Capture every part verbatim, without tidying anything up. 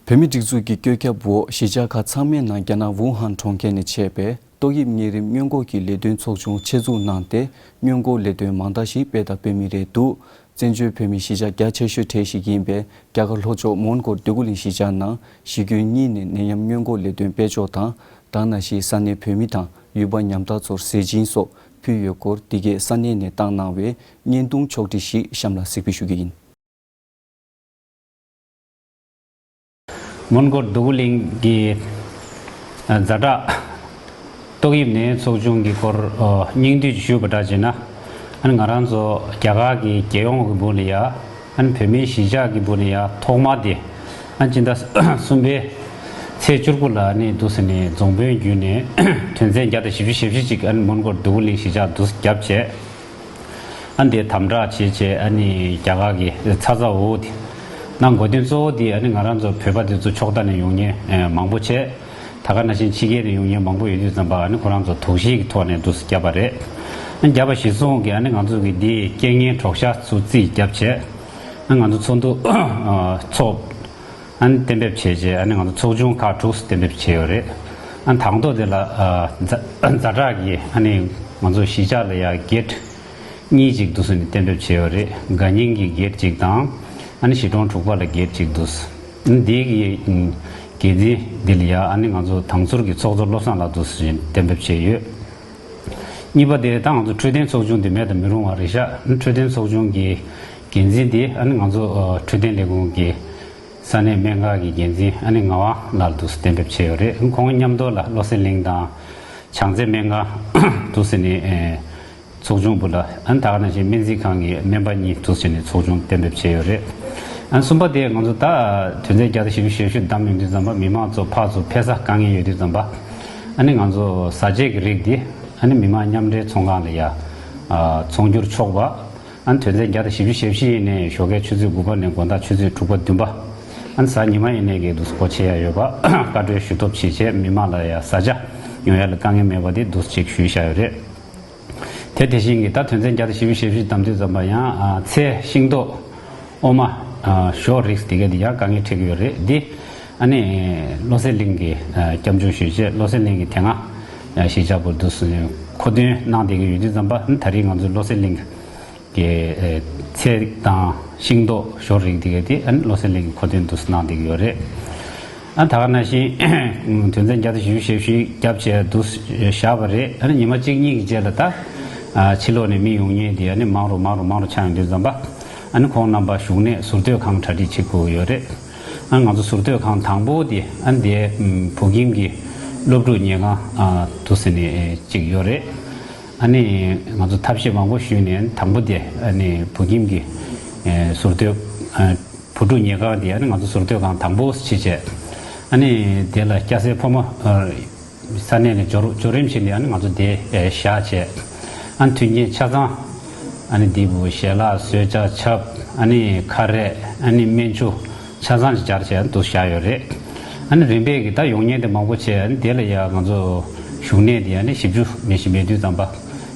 བོད་མིའི་སྒྲིག་འཛུགས་ཀྱི་བཀོད་ཁྱབ་འོག་གཞིས་ཆགས་ཁག་ཚང་མའི་ནང་རྒྱ་ནག་ཝུ་ཧན་གྲོང་ཁྱེར་ནས་མཆེད་པའི་ཏོག་དབྱིབས་གཉན་རིམས་སྔོན་འགོག་གི་ལས་དོན་ཚོགས་ཆུང་ཆེད་འཛུགས་གནང་སྟེ། སྔོན་འགོག་ལས་དོན་མང་དག་ཞིག་སྤེལ་དང་སྤེལ་མུས་རེད་འདུག་བཙན་བྱོལ་བོད་མིའི་གཞིས་ཆགས་རྒྱ་ཆེ་ཤོས་གྲས་ཤིག་ཡིན་པའི་རྒྱ་གར་ལྷོ་ཕྱོགས་མོན་གྷོ་འདོད་རྒུ་གླིང་གཞིས་ཆགས་ནང་གཞིས་ཁྱོན་གཉིས་ནས་ནད་ཡམས་སྔོན་འགོག་ལས་དོན་སྤེལ་ཕྱོགས་དང་། ད་ག་ནང་བཞིན་ས་གནས་བོད་མི་དང་ཡུལ་པ་ཉམ་ཐག་ཚོར་ཟས་སྦྱིན་སོགས་ཕུལ་ཡོད་སྐོར། འདི་གའི་ས་གནས་ནས་བཏང་གནང་བའི་བརྙན་ཐུང་ཕྱོགས་བསྒྲིགས་ཤིག་གཤམ་ལ་གཟིགས་འབུལ་ཞུ་གི་ཡིན། མོན་གྷོ་འདོད་རྒུ་གླིང་གི་ཛ་དྲག་ཏོག་དབྱིབས་ནད་ཚོགས་ཆུང་གི་སྐོར་སྙིང་བསྡུས་ཞུས་པ་འདྲ་བྱས་ན། ཨ་ནི་ང་རང་ཚོ་རྒྱ་གར་གྱི་རྒྱལ་ཡོངས་ཀྱི་སྦུག་ལ་ཡ། ཨ་ནི་བོད་མིའི་གཞིས་ཆགས་ཀྱི་སྦུག་ལ་ཡ་ཐོག་མ་དེ། ཨ་ནི་སྤྱི་ཟླ་གསུམ་པའི་ཚེས་བཅུ་དགུ་ལ་ཨ་ནི་འདུག་སེ་ནས་རྫོང་དཔོན་བརྒྱུད་ནས་དོན་ཚན་བརྒྱ་དང་བཞི་བཅུ་ཞེ་བཞི་ཅིག་ཨ་ནི་མོན་གྷོ་འདོད་རྒུ་གླིང་གཞིས་ཆགས་འདུག་སེ་བརྒྱབ་བྱས། ཨ་ནི་དེ་དམ་དྲག་བྱས་བྱས་ཨ་ནི་རྒྱ་གར་གྱི་ཚ་ཚ་འུར་འུར་དེ་གནང་དགོས་དོན་གཙོ་བོ་དེ་ཨ་ནི་ང་རང་ཚོ་བོད་པ་དེ་ཚོ་ཕྱོགས་མཐའ་ནས་ཡོང་མཁན་མང་པོ་བྱས། ད་ག་ནང་བཞིན་ཕྱི་རྒྱལ་ནས་ཡོང་མཁན་མང་པོ་ཡོད་དུས་ཙམ་པ་ཨ་ནི་ཁོ་རང་ཚོ་དོགས་གཞི་གི་ཐོག་ནས་འདུག་སེ་བརྒྱབ་པ་རེད། ཨ་ནི་བརྒྱབ་པ་གཞིར་བཟུང་གིས་ཨ་ནི་ང་ཚོ་གི་འདི་རྐྱེན་ངན་གྲོགས་ཤ་ཚུར་རྩིས་བརྒྱབ་བྱས། ཨ་ནི་ང་ཚོ་ཚོགས་འདུ་ཚོགས། ཨ་ནི་གཏན་འབེབས་བྱས་རྗེས་ཨ་ནི་ང་ཚོ་ཚོགས་ཆུང་ཁག་དྲུག་གཏན་འབེབས་བྱས་ཡོད་རེད། ཨ་ནི་དང་ཐོག་དེ་ལ་ཨ་ཛ་ཛ་དྲག་གི་ཨ་ནི་ང་ཚོ་གཞིས་ཆགས་ལ་ཡ་གེད་གཉིས་ཅིག་འདུག་སེ་ནས་གཏན་འབེབས་བྱས་ཡོད་རེད། དགའ་ཉིང་གི་གེད་ཅིག་དང་། ཨ་ནི་གཞིས་གྲོང་དྲུག་པ་ལ་གེད་ཅིག་འདུག་ཨ་ནི་འདི་གི་འགན་འཛིན་འདི་ལ་ཡ་ཨ་ནི་ང་ཚོ་དང་ཚུར་གྱི་ཚོགས་གཙོ་བློ་བཟང་ལགས་འདུག་སེ་གཏན་འབེབས་བྱས་ཡོད། གཉིས་པ་དེ་ད་ང་ཚོ་འཕྲོད་བསྟེན་ཚོགས་ཆུང་དེ་མེད་དུ་མི་རུང་བ་རེད་ཤག་འཕྲོད་བསྟེན་ཚོགས་ཆུང་གི་འགན་འཛིན་དེ་ཨ་ནི་ང་ཚོ་འཕྲོད་བསྟེན་ལས་ཁུངས་ཀྱི་ས་གནས་སྨན་ཁང་གི་འགན་འཛིན་ཨ་ནི་ངག་དབང་ལགས་འདུག་སེ་གཏན་འབེབས་བྱས་ཡོད་རེད། ཁོང་མཉམ་དུ་ལ་བློ་གསལ་གླིང་དང་བྱང་རྩེ་སྨན་ཁང་འདུག་སེ་ནས་ཚོགས་ཆུང་བུ་ལ་ཨ་ནི་ད་ག་ནང་བཞིན་སྨན་རྩིས་ཁང་གི་སྨན་པ་གཉིས་འདུག་སེ་ནས་ཚོགས་ཆུང་གཏན་འབེབས་བྱས་ཡོད་རེད། ཨ་ནི་གསུམ་པ་དེ་ང་ཚོ་ད་དོན་ཚན་བརྒྱ་དང་བཞི་བཅུ་ཞེ་བཞི་བདམས་ཡོང་དུས་ཙམ་པ་མི་མང་ཚོ་ཕར་ཚུར་ཕེབས་ས་དཀའ་ངལ་ཡོད་དུས་ཙམ་པ་ཨ་ནི་ང་ཚོ་བཟའ་ཆས་ཀྱི་རིགས་འདི་ཨ་ནི་མི་མང་མཉམ་འབྲེལ་ཚོང་ཁང་ལ་ཡ་ཚོང་སྒྱུར་ཆོག་པ། ཨ་ནི་དོན་ཚན་བརྒྱ་དང་བཞི་བཅུ་ཞེ་བཞི་ཡིན་ནའི་ཞོགས་ཀའི་ཆུ་ཚོད་དགུ་པ་ནས་དགོང་དག་ཆུ་ཚོད་དྲུག་པ་བདུན་པ། ཨ་ནི་གཟའ་ཉི་མ་ཡིན་ནའི་གི་འདུག་སེ་སྒོ་ཕྱེ་ཡ་ཡོད་པ་བཀའ་འཁྲོལ་ཞུ་ཐབས་བྱས་བྱས་མི་མང་ལ་ཡ་བཟའ་བཅའ་ཉོ་ཡ་ལ་དཀའ་ངལ་མེད་པ་དེ་འདུག་སེ་ཅིག་ཞུས་བཞག་ཡོད་རེད། དེ་དེ་བཞིན་གྱི་ད་དོན་ཚན་བརྒྱ་དང་བཞི་བཅུ་ཞེ་བཞི་བདམས་དུས་ཙམ་པ་ཡང་ཚལ་ཤིང་ཏོག་འོ་མ་ཞོ་རིགས་དེ་ག་དེ་ཡང་དཀའ་ངལ་འཕྲད་ཀྱི་ཡོད་རེད། འདི་ཨ་ནི་བློ་གསལ་གླིང་གི་སྐྱབས་འཇུག་ཞུས་བྱས་བློ་གསལ་གླིང་གི་དེ་སྔ་གཞིས་ཆགས་པོ་འདུག་སེ་མཁོ་འདོན་གནང་བསྡད་ཀྱི་ཡོད་དུས་ཙམ་པ་ད་རེས་ང་ཚོ་བློ་གསལ་གླིང་གི་ཚལ་དང་ཤིང་ཏོག་ཞོ་རིགས་དེ་ག་དེ་ཨ་ནི་བློ་གསལ་གླིང་གི་མཁོ་འདོན་འདུག་སེ་གནང་བསྡད་ཀྱི་ཡོད་རེད། ཨ་ད་ག་ནང་བཞིན་དོན་ཚན་བརྒྱ་དང་བཞི་བཅུ་ཞེ་བཞི་བརྒྱབ་བྱས་འདུག་བཞག་པ་རེད། ཨ་ནི་ཉི་མ་གཅིག་གཉིས་ཀྱི་རྗེས་ལ་ད་ཕྱི་ལོགས་ནས་མི་ཡོང་མཁན་དེ་ཨ་ནི་མང་རུ་མང་རུ་མང་རུ་ཆགས་ཡོང་དུས་ཙམ་པ་ཨ་ནི་ཁོང་རྣམ་པ་བཞུགས་གནས་ཟུར་གཏོད་ཁང་གྲ་སྒྲིག་བྱེད་དགོས་ཡོད་རེད། ཨ་ང་ཚོ་ཟུར་གཏོད་ཁང་དང་པོ་དེ་ཨ་ནི་དེ་བོད་ཁྱིམ་གྱི་སློབ་ཕྲུག་ཉལ་ཁང་འདུག་སེ་ནས་གཅིག་ཡོད་རེད། ཨ་ནི་ང་ཚོ་ཐབས་ཤེས་མང་པོ་ཞུས་ནས་དང་པོ་དེ་ཨ་ནི་བོད་ཁྱིམ་གྱི་ཟུར་གཏོད་བུ་ཕྲུག་ཉལ་ཁང་དེ་ཨ་ནི་ང་ཚོ་ཟུར་གཏོད་ཁང་དང་པོ་ཞིག་བྱས། ཨ་ནི་དེ་ལ་སྐྱ་སེར་ཕོ་མོ་ས་གནས་ནས་འབྱོར་འབྱོར་རིམ་བཞིན་དེ་ཨ་ནི་ང་ཚོ་དེ་བཞག་བྱས། ཨ་ནི་མཐུན་རྐྱེན་ཆ་ཚང་ཨ་ནི་འདི་བུ་ཞལ་ལག་གསོལ་ཇ་ཆབ་ཨ་ནི་ཁ་རས་ཨ་ནི་སྨན་ཆུ། ཆ་ཚང་ཅིག་སྦྱར་བྱས་འདུག་བཞག་ཡོད་རེད། ཨ་ནི་རིམ་པས་ཀྱི་ད་ཡོང་མཁན་དེ་མང་པོ་བྱས་ཨ་ནི་དེ་ལ་ཡ་ང་ཚོ་བཞུགས་གནས་དེ་ཨ་ནི་བཞི་བཅུ་མི་ཞིག་མེད་དུས་ཙམ་པ།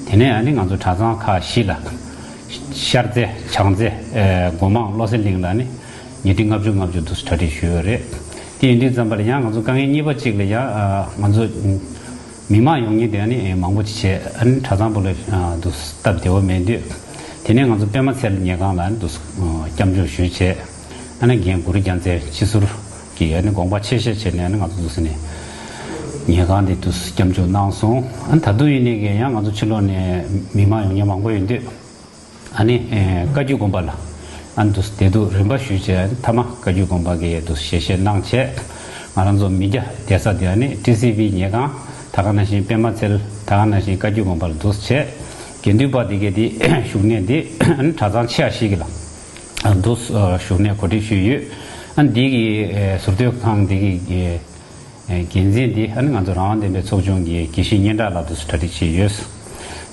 དེ་ནས་ཨ་ནི་ང་ཚོ་གྲྭ་ཚང་ཁག་བཞི་ལ་ཤར་རྩེ་བྱང་རྩེ་སྒོ་མང་བློ་གསལ་གླིང་ལ་ནི་ཉིས་ཁྲི་ལྔ་བཅུ་ལྔ་བཅུ་འདུག་གྲ་སྒྲིག་ཞུས་ཡོད་རེད། དེ་ཡིན་དུས་ཙམ་པ་ལ་ཡང་ང་ཚོ་དཀའ་ངལ་གཉིས་པ་གཅིག་ལ་ཡང་ང་ཚོ་མི་མང་ཡོང་མཁན་དེ་ཨ་ནི་མང་པོ་ཅིག་བྱས་ཨ་ནི་གྲྭ་ཚང་པོ་ལ་འདུག་སྟབས་བདེ་བོ་མེད་དུས། དེ་ནས་ང་ཚོ་པད་མ་ཚལ་ཉལ་ཁང་ལ་འདུག་སྐྱབས་འཇུག་ཞུས་བྱས། ཨ་ནི་རྒན་གུ་རུ་རྒྱལ་མཚན་སྤྱི་ཟུར་གྱིས་ཨ་ནི་དགོངས་པ་ཆེ་བཞེས་བྱས་ནས་ཨ་ནི་ང་ཚོ་འདུག་སེ་ནས་ཉལ་ཁང་དེ་འདུག་སྐྱབས་འཇུག་གནང་སོང་། ཨ་ནི་ད་དུང་ཡིན་ནའི་གི་ཡང་ང་ཚོ་ཕྱི་ལོགས་ནས་མི་མང་ཡོང་མཁན་མང་པོ་ཡོད་དུས། ཨ་ནི་ཨེ་བཀའ་བརྒྱུད་དགོན་པ་ལ་ཨ་ནི་འདུག་སེ་བདེ་སྡུག་རིམ་པ་ཞུས་བྱས་ཨ་ནི་མཐའ་མ་བཀའ་བརྒྱུད་དགོན་པ་གི་འདུག་སེ་ཞལ་བཞེས་གནང་བྱས། ང་རང་ཚོ་མི་སྐྱ་བསྡད་ས་དེ་ཨ་ནི་ཊི་སི་བི་ཉལ་ཁང་ད་ག་ནང་བཞིན་པད་མ་ཚལ་ད་ག་ནང་བཞིན་བཀའ་བརྒྱུད་དགོན་པ་ལ་འདུག་སེ་བྱས། དགེ་འདུན་པ་དེ་གའི་དེ་བཞུགས་གནས་དེ་ཨ་ནི་གྲྭ་ཚང་ཆེ་བ་ཞིག་གི་ལ་འདུག་སེ་བཞུགས་གནས་གོ་སྒྲིག་ཞུས་ཡོད། ཨ་ནི་འདི་གི་ཨེ་ཟུར་སྡོད་ཁང་དེ་གི་ཨེ་འགན་འཛིན་དེ་ཨ་ནི་ང་ཚོ་རང་དབང་ལྡན་པའི་ཚོགས་ཆུང་གི་དགེ་བཤེས་སྙན་གྲགས་ལགས་འདུག་སེ་གྲ་སྒྲིག་བྱས་ཡོད།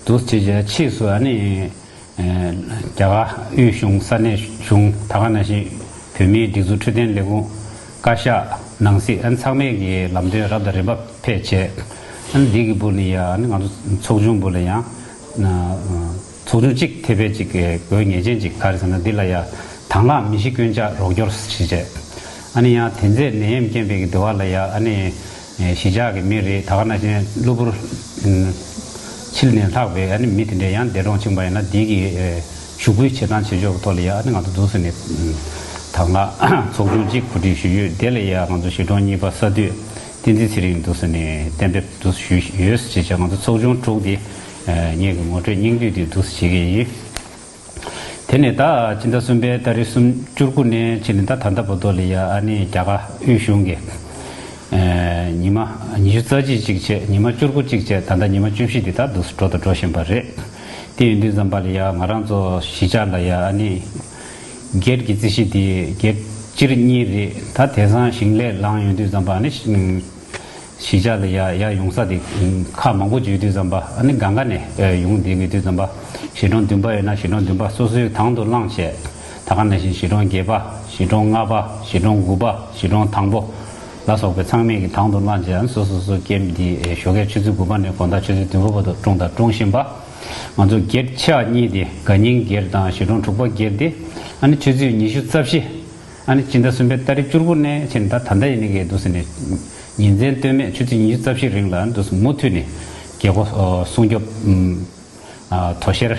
འདུག་སེ་བྱས་རྗེས་ཕྱིས་སུ་ཨ་ནི། རྒྱ་གར་དབུས་གཞུང་ས་གནས་གཞུང་ད་ག་ནང་བཞིན་བོད་མིའི་སྒྲིག་འཛུགས་འཕྲོད་བསྟེན་ལས་ཁུངས་བཀའ་ཤག་ནང་སྲིད་ཨ་ནི་ཚང་མས་ཀྱི་ལམ་སྟོན་རབ་དང་རིམ་པ་ཕེབས་བྱས། ཨ་ནི་འདི་གི་སྦུག་ནས་ཡ་ཨ་ནི་ང་ཚོ་ཚོགས་ཆུང་སྦུག་ལ་ཡང་ཚོགས་ཆུང་གཅིག་ཐེ་བའི་གཅིག་གི་དགོས་ངེས་ཅན་གཅིག་ག་རེ་ཟེར་ན་འདི་ལ་ཡ་དང་བླངས་མི་ཤི་རྐུན་ཇག་རོགས་སྐྱོར་ཞེས་བྱས། ཨ་ནི་ཡང་དེ་ཚེ་ནད་ཡམས་རྐྱེན་པས་ཀྱི་འདི་བ་ལ་ཡ་ཨ་ནི་གཞིས་ཆགས་ཀྱི་མི་རེད། ད་ག་ནང་བཞིན་གློ་བུར་ཕྱི་ནས་ལྷགས་པའི་ཨ་ནི་མི་དེ་འདྲས་ཡང་འདས་གྲོངས་ཕྱིན་པ་ཡིན་ན་འདི་གི་ཞུ་སྐུལ་བྱེད་སྟངས་བྱེད་ཕྱོགས་ཀྱི་ཐོག་ལ་ཡ་ཨ་ནི་ང་ཚོ་འདུག་སེ་ནས་དང་བླངས་ཚོགས་ཆུང་གཅིག་གོ་སྒྲིག་ཞུས་ཡོད། དེ་ལ་ཡ་ང་ཚོ་གཞིས་གྲོང་གཉིས་པ་ས་འཐུས་བསྟན་འཛིན་ཚེ་རིང་འདུག་སེ་ནས་གཏན་འབེབས་འདུག་སེ་ཞུས་ཡོད་ཅེས་བྱས། ང་ཚོ་ཚོགས་ཆུང་དྲུག་དེ་ངེད་ཀྱི་ངོ་སྤྲོད་སྙིང་བསྡུས་དེ་འདུག་སེ་བྱེད་ཀྱི་ཡིན། དེ་ནས་ད་ཕྱི་ཟླ་གསུམ་པའི་ཏ་རིག་གསུམ་བཅུ་དགུ་ནས་ཕྱིན་ནས་ད་ད་ལྟ་བར་དུ་ལ་ཡ་ཨ་ནི་རྒྱ་གར་དབུས་གཞུང་གིས་ཨེ་ཉི་མ་ཉི་ཤུ་རྩ་གཅིག་གཅིག་བྱས། ཉི་མ་བཅུ་དགུ་གཅིག་བྱས། ད་ལྟ་ཉི་མ་བཅུ་བཞི་འདི་ད་འདུག་སེ་འགྲོ་དང་འགྲོ་བཞིན་པ་རེད། དེ་ཡིན་དུས་ཙམ་པ་ལ་ཡ་ང་རང་ཚོ་གཞིས་ཆགས་ལ་ཡ་ཨ་ནི་གེ་ཊི་གི་རྩིས་གཞི་དེ་གེ་ཊི་སྤྱིར་གཉིས་རེད། ད་དེང་སང་ཞིང་ལས་ལངས་ཡོང་དུས་ཙམ་པ་ཨ་ནི་གཞིས་ཆགས་ལ་ཡ་ཡ་ཡོང་ས་དེ་ཁག་མང་པོ་ཅིག་ཡོད་དུས་ཙམ་པ་ཨ་ནི་སྒང་ག་ནས་ཡོང་བསྡད་ཀྱི་དུས་ཙམ་པ་གཞིས་གྲོང་བདུན་པ་ཡོད་ན་གཞིས་གྲོང་བདུན་པ་སོ་སོའི་དང་དུ་བླངས་བྱས། ད་ག་ནང་བཞིན་གཞིས་གྲོང་བརྒྱད་པ། གཞིས་གྲོང་ལྔ་པ། གཞིས་གྲོང་དགུ་པ། གཞིས་གྲོང་དང་པོ་ལ་སོགས་པའི་ཚང་མས་ཀྱི་དང་དུ་བླངས་བྱས་ཨ་ནི་སོ་སོ་སོ་སོའི་ཀེམ་དེ་ཞོགས་ཀས་ཆུ་ཚོད་དགུ་པ་ནས་དགོང་དག་ཆུ་ཚོད་བདུན་པ་བར་དུ་བཀྲོངས་དང་བཀྲོངས་བཞིན་པ། ང་ཚོ་གེ་ཊི་ཆེ་བ་གཉིས་དེ་དགའ་སྙིང་གེ་ཊི་དང་གཞིས་གྲོང་དྲུག་པ་གེ་ཊི་དེ་ཨ་ནི་ཆུ་ཚོད་ཉི་ཤུ་རྩ་བཞི། ཨ་ནི་སྤྱི་ཟླ་གསུམ་པའི་ཏ་རིག་བཅུ་དགུ་ནས་ཕྱིན་ད་ད་ལྟ་ཡིན་ནི་གི་འདུག་སེ་ནས་ཉིན་མཚན་ལྟོས་མེད་ཆུ་ཚོད་ཉི་ཤུ་རྩ་བཞི་རིང་ལ་འདུག་སེ་མུ་མཐུད་ནས་རྒྱལ་སྒོ་སྲུང་སྐྱོབ་ཨ་དོ་ཤེར་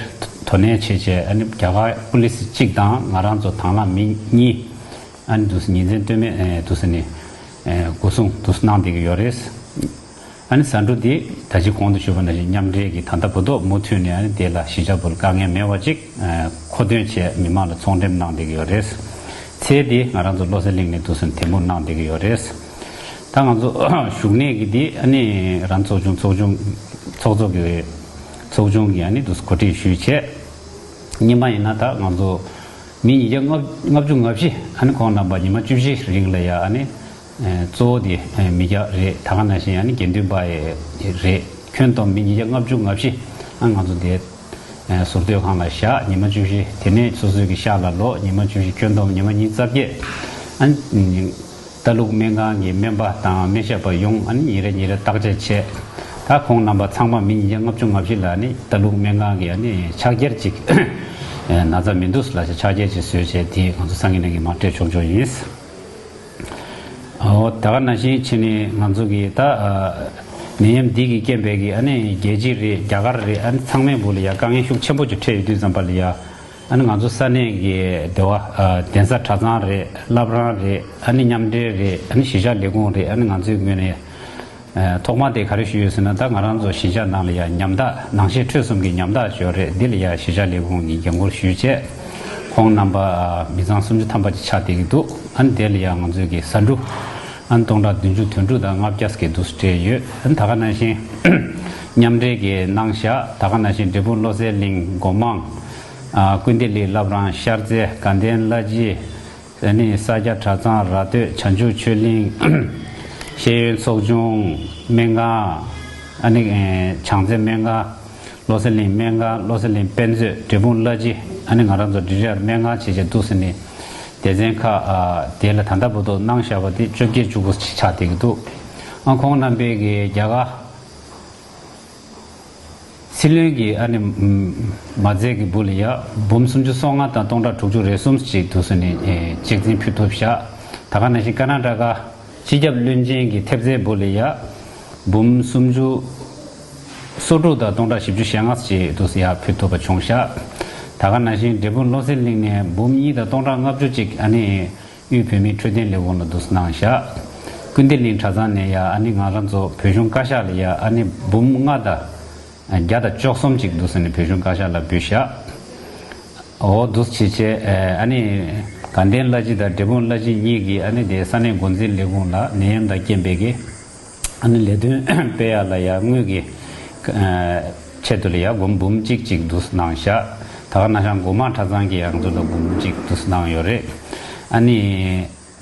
དོ་ནན་བྱས་བྱས། ཨ་ནི་རྒྱ་གར་པུ་ལི་སི་གཅིག་དང་ང་རང་ཚོ་དང་བླངས་མི་གཉིས་ཨ་ནི་འདུག་སེ་ཉིན་མཚན་ལྟོས་མེད་འདུག་སེ་ནས་སྒོ་སྲུང་འདུག་སེ་གནང་བསྡད་ཀྱི་ཡོད་རེད། ཨ་ནི་ཟ་འབྲུ་འདི་ད་ཅི་གོང་དུ་ཞུས་པ་ནང་བཞིན་མཉམ་འབྲེལ་གྱིས་ད་ལྟ་བར་དུ་མུ་མཐུད་ནས་ཨ་ནི་དེ་ལ་གཞིས་ཆགས་བར་དཀའ་ངལ་མེད་པ་ཅིག་མཁོ་འདོན་བྱས་མི་མང་ལ་ཚོང་འགྲེམས་གནང་བསྡད་ཀྱི་ཡོད་རེད། ཚལ་འདི་ང་རང་ཚོ་བློ་གསལ་གླིང་ནས་འདུག་སེ་འདེམས་སྒྲུག་གནང་བསྡད་ཀྱི་ཡོད་རེད། ད་ང་ཚོ་བཞུགས་གནས་ཀྱི་འདི་ཨ་ནི་རང་ཚོགས་ཆུང་ཚོགས་ཆུང་ཚོགས་གཙོ་གི་ཚོགས་ཆུང་གིས་ཨ་ནི་འདུག་སེ་གོ་སྒྲིག་ཞུས་བྱས། སྔོན་མ་ཡིན་ན་ད་ང་ཚོ་མི་ཉིས་བརྒྱ་ལྔ་བཅུ་ང་བཞི་ཨ་ནི་ཁོང་རྣམ་པ་ཉི་མ་བཅུ་བཞིའི་རིང་ལ་ཡ་ཨ་ནི་གཙོ་བོ་དེ་མི་སྐྱ་རེད། ད་ག་ནང་བཞིན་ཨ་ནི་དགེ་འདུན་པ་རེད། ཁྱོན་བསྡོམས་མི་ཉིས་བརྒྱ་ལྔ་བཅུ་ང་བཞི་ཨ་ང་ཚོ་དེ་ཟུར་སྡོད་ཁང་ལ་བཞག་ཉི་མ་བཅུ་བཞི། དེ་ནས་སོ་སོའི་གི་ཤག་ལ་ལོག་ཉི་མ་བཅུ་བཞི། ཁྱོན་བསྡོམས་ཉི་མ་ཉི་ཤུ་རྩ་བརྒྱད། ཨ་ནི་ལྟ་ལུགས་སྨན་ཁང་གི་སྨན་པ་དང་སྨན་ཞབས་པ་ཡོང་ཨ་ནི་ཉིན་རེ་ཉིན་རེ་བརྟག་དཔྱད་བྱས། ད་ཁོང་རྣམ་པ་ཚང་མ་མི་ཉིས་བརྒྱ་ལྔ་བཅུ་ང་བཞི་ལ་ནི་ལྟ་ལུགས་སྨན་ཁང་གི་ཨ་ནི་ཕྱག་འཁྱེར་ཅིག་ན་ཚ་མི་འདུག་ལབ་བྱས་ཕྱག་འཁྱེར་ཅིག་བཟོས་བྱས་དེ་ང་ཚོ་སང་ཉིན་ནས་མར་སྤྲད་ཆོག་ཆོག་ཡིན། ཨོ་ད་ག་ནང་བཞིན་ཕྱིན་ནས་ང་ཚོ་གི་ད་ནད་ཡམས་འདི་གི་རྐྱེན་པས་ཀྱི་ཨ་ནི་རྒྱལ་སྤྱི་རེད། རྒྱ་གར་རེད། ཨ་ནི་ཚང་མའི་སྦུག་ལ་ཡ་དཀའ་ངལ་ཤུགས་ཆེན་པོ་ཅིག་འཕྲད་ཡོད་དུས་ཙམ་པ་ལ་ཡ། ཨ་ནི་ང་ཚོ་ས་གནས་ཀྱི་སྡེ་བ་ཨ་གདན་ས་གྲྭ་ཚང་རེད། བླ་བྲང་རེད། ཨ་ནི་མཉམ་འབྲེལ་རེད། ཨ་ནི་གཞིས་ཆགས་ལས་ཁུངས་རེད། ཨ་ནི་ང་ཚོའི་ངོས་ནས་ཨ་ཐོག་མ་དེ་ག་རེ་ཞུས་ཡོད་ཟེར་ན། ད་ང་རང་ཚོ་གཞིས་ཆགས་ནང་ལ་ཡ་ཉམ་ཐག་ནང་ཆོས་ཁྲོད་གསུམ་གྱི་ཉམ་ཐག་ཞོ་རེད། འདི་ལ་ཡ་གཞིས་ཆགས་ལས་ཁུངས་ཀྱི་འགན་འཁུར་ཞུས་བྱས་ཁོང་རྣམ་པ་ཨ་མི་ཚང་སུམ་ཅུ་ཐམ་པ་ཅིག་ཆགས་བསྡད་ཀྱི་འདུག་ཨ་ནི་དེ་ལ་ཡ་ང་ཚོའི་གི་ཟ་འབྲུ་ཨ་ནི་སྟོང་ཕྲག་བདུན་ཅུ་དོན་དྲུག་དང་ལྔ་བརྒྱ་ཙམ་གྱི་འདུག་སྤྲད་ཡོད། ཨ་ནི་ད་ག་ནང་བཞིན་མཉམ་འབྲེལ་གྱིས་གནང་བཞག་ད་ག་ནང་བཞིན་འབྲས་སྤུངས་བློ་གསལ་གླིང་སྒོ་མང་། ཨ་ཀུན་བདེ་གླིང་། བླ་བྲང་ཤར་རྩེ། དགའ་ལྡན་བླ་སྤྱི། ཨ་ནི་ས་སྐྱ་གྲྭ་ཚང་། ར་སྟོད་བྱང་ཆུབ་ཆོས་གླིང་། ཤེས་ཡོན་ཚོགས་ཆུང་། སྨན་ཁང་། ཨ་ནི་བྱང་རྩེ་སྨན་ཁང་། བློ་གསལ་གླིང་སྨན་ཁང་། བློ་གསལ་གླིང་དཔེ་མཛོད། འབྲས་སྤུངས་བླ་སྤྱི། ཨ་ནི་ང་རང་ཚོ་འབྲི་རལ་སྨན་ཁང་བྱས་བྱས་འདུག་ཟེར་ནས་སྡེ་ཚན་ཁག་ཨ་དེ་ལ་ད་ལྟ་བར་དུ་གནང་བཞག་པ་དེ་བཅོ་བརྒྱད་བཅུ་དགུ་ཆགས་བསྡད་ཀྱི་འདུག་ཨ་ཁོང་རྣམ་པས་ཀྱི་རྒྱ་གར་སྲིད་བློན་གྱི་ཨ་ནི་མ་རྩའི་གི་སྦུག་ལ་ཡ་འབུམ་སུམ་ཅུ་སོ་ལྔ་དང་སྟོང་ཕྲག་དྲུག་ཅུ་རེ་གསུམ་ཅིག་འདུག་ཟེར་ནས་ཨེ་གཅེས་འཛིན་ཕུལ་ཐུབ་བཞག་ད་ག་ནང་བཞིན་ཀར་ནཱ་ཊ་ཀ་སྤྱི་ཁྱབ་བློན་ཆེན་གྱི་ཐེབས་རྩའི་སྦུག་ལ་ཡ་འབུམ་སུམ་ཅུ་སོ་དྲུག་དང་སྟོང་ཕྲག་བཞི་བཅུ་ཞེ་ལྔ་ཅིག་འདུག་ཟེར་ཡ་ཕུལ་ཐུབ་པ་བྱུང་བཞག་ད་ག་ནང་བཞིན་འབྲས་སྤུངས་བློ་གསལ་གླིང་ནས་འབུམ་གཉིས་དང་སྟོང་ཕྲག་ལྔ་བཅུ་ཅིག་ཨ་ནི་དབུས་བོད་མིའི་འཕྲོད་བསྟེན་ལས་ཁུངས་ལ་འདུག་སེ་གནང་བཞག་ཀུན་བདེ་གླིང་གྲྭ་ཚང་ནས་ཡ་ཨ་ནི་ང་རང་ཚོ་བོད་གཞུང་བཀའ་ཤག་ལ་ཡ་ཨ་ནི་འབུམ་ལྔ་དང་བརྒྱ་དང་བཅུ་གསུམ་ཅིག་འདུག་སེ་ནས་བོད་གཞུང་བཀའ་ཤག་ལ་འབུལ་བཞག་འོ་འདུག་སེ་བྱས་བྱས་ཨ་ནི་དགའ་ལྡན་བླ་སྤྱི་དང་འབྲས་སྤུངས་བླ་སྤྱི་གཉིས་ཀྱིས་ཨ་ནི་དེ་ས་གནས་འགོ་འཛིན་ལས་ཁུངས་ལ་ནད་ཡམས་དང་རྐྱེན་པས་ཀྱི་ཨ་ནི་ལས་དོན་སྤེལ་ཡག་ལ་ཡ་དངུལ་གྱི་ཨ་ཆེད་དུ་ལ་ཡ་སྒོར་འབུམ་གཅིག་ཅིག་འདུག་སེ་གནང་བཞག་ད་ག་ནང་བཞིན་སྒོ་མང་གྲྭ་ཚང་གིས་ཡང་ཚུར་ལ་འབུམ་གཅིག་འདུག་སེ་གནང་ཡོད་རེད། ཨ་ནི་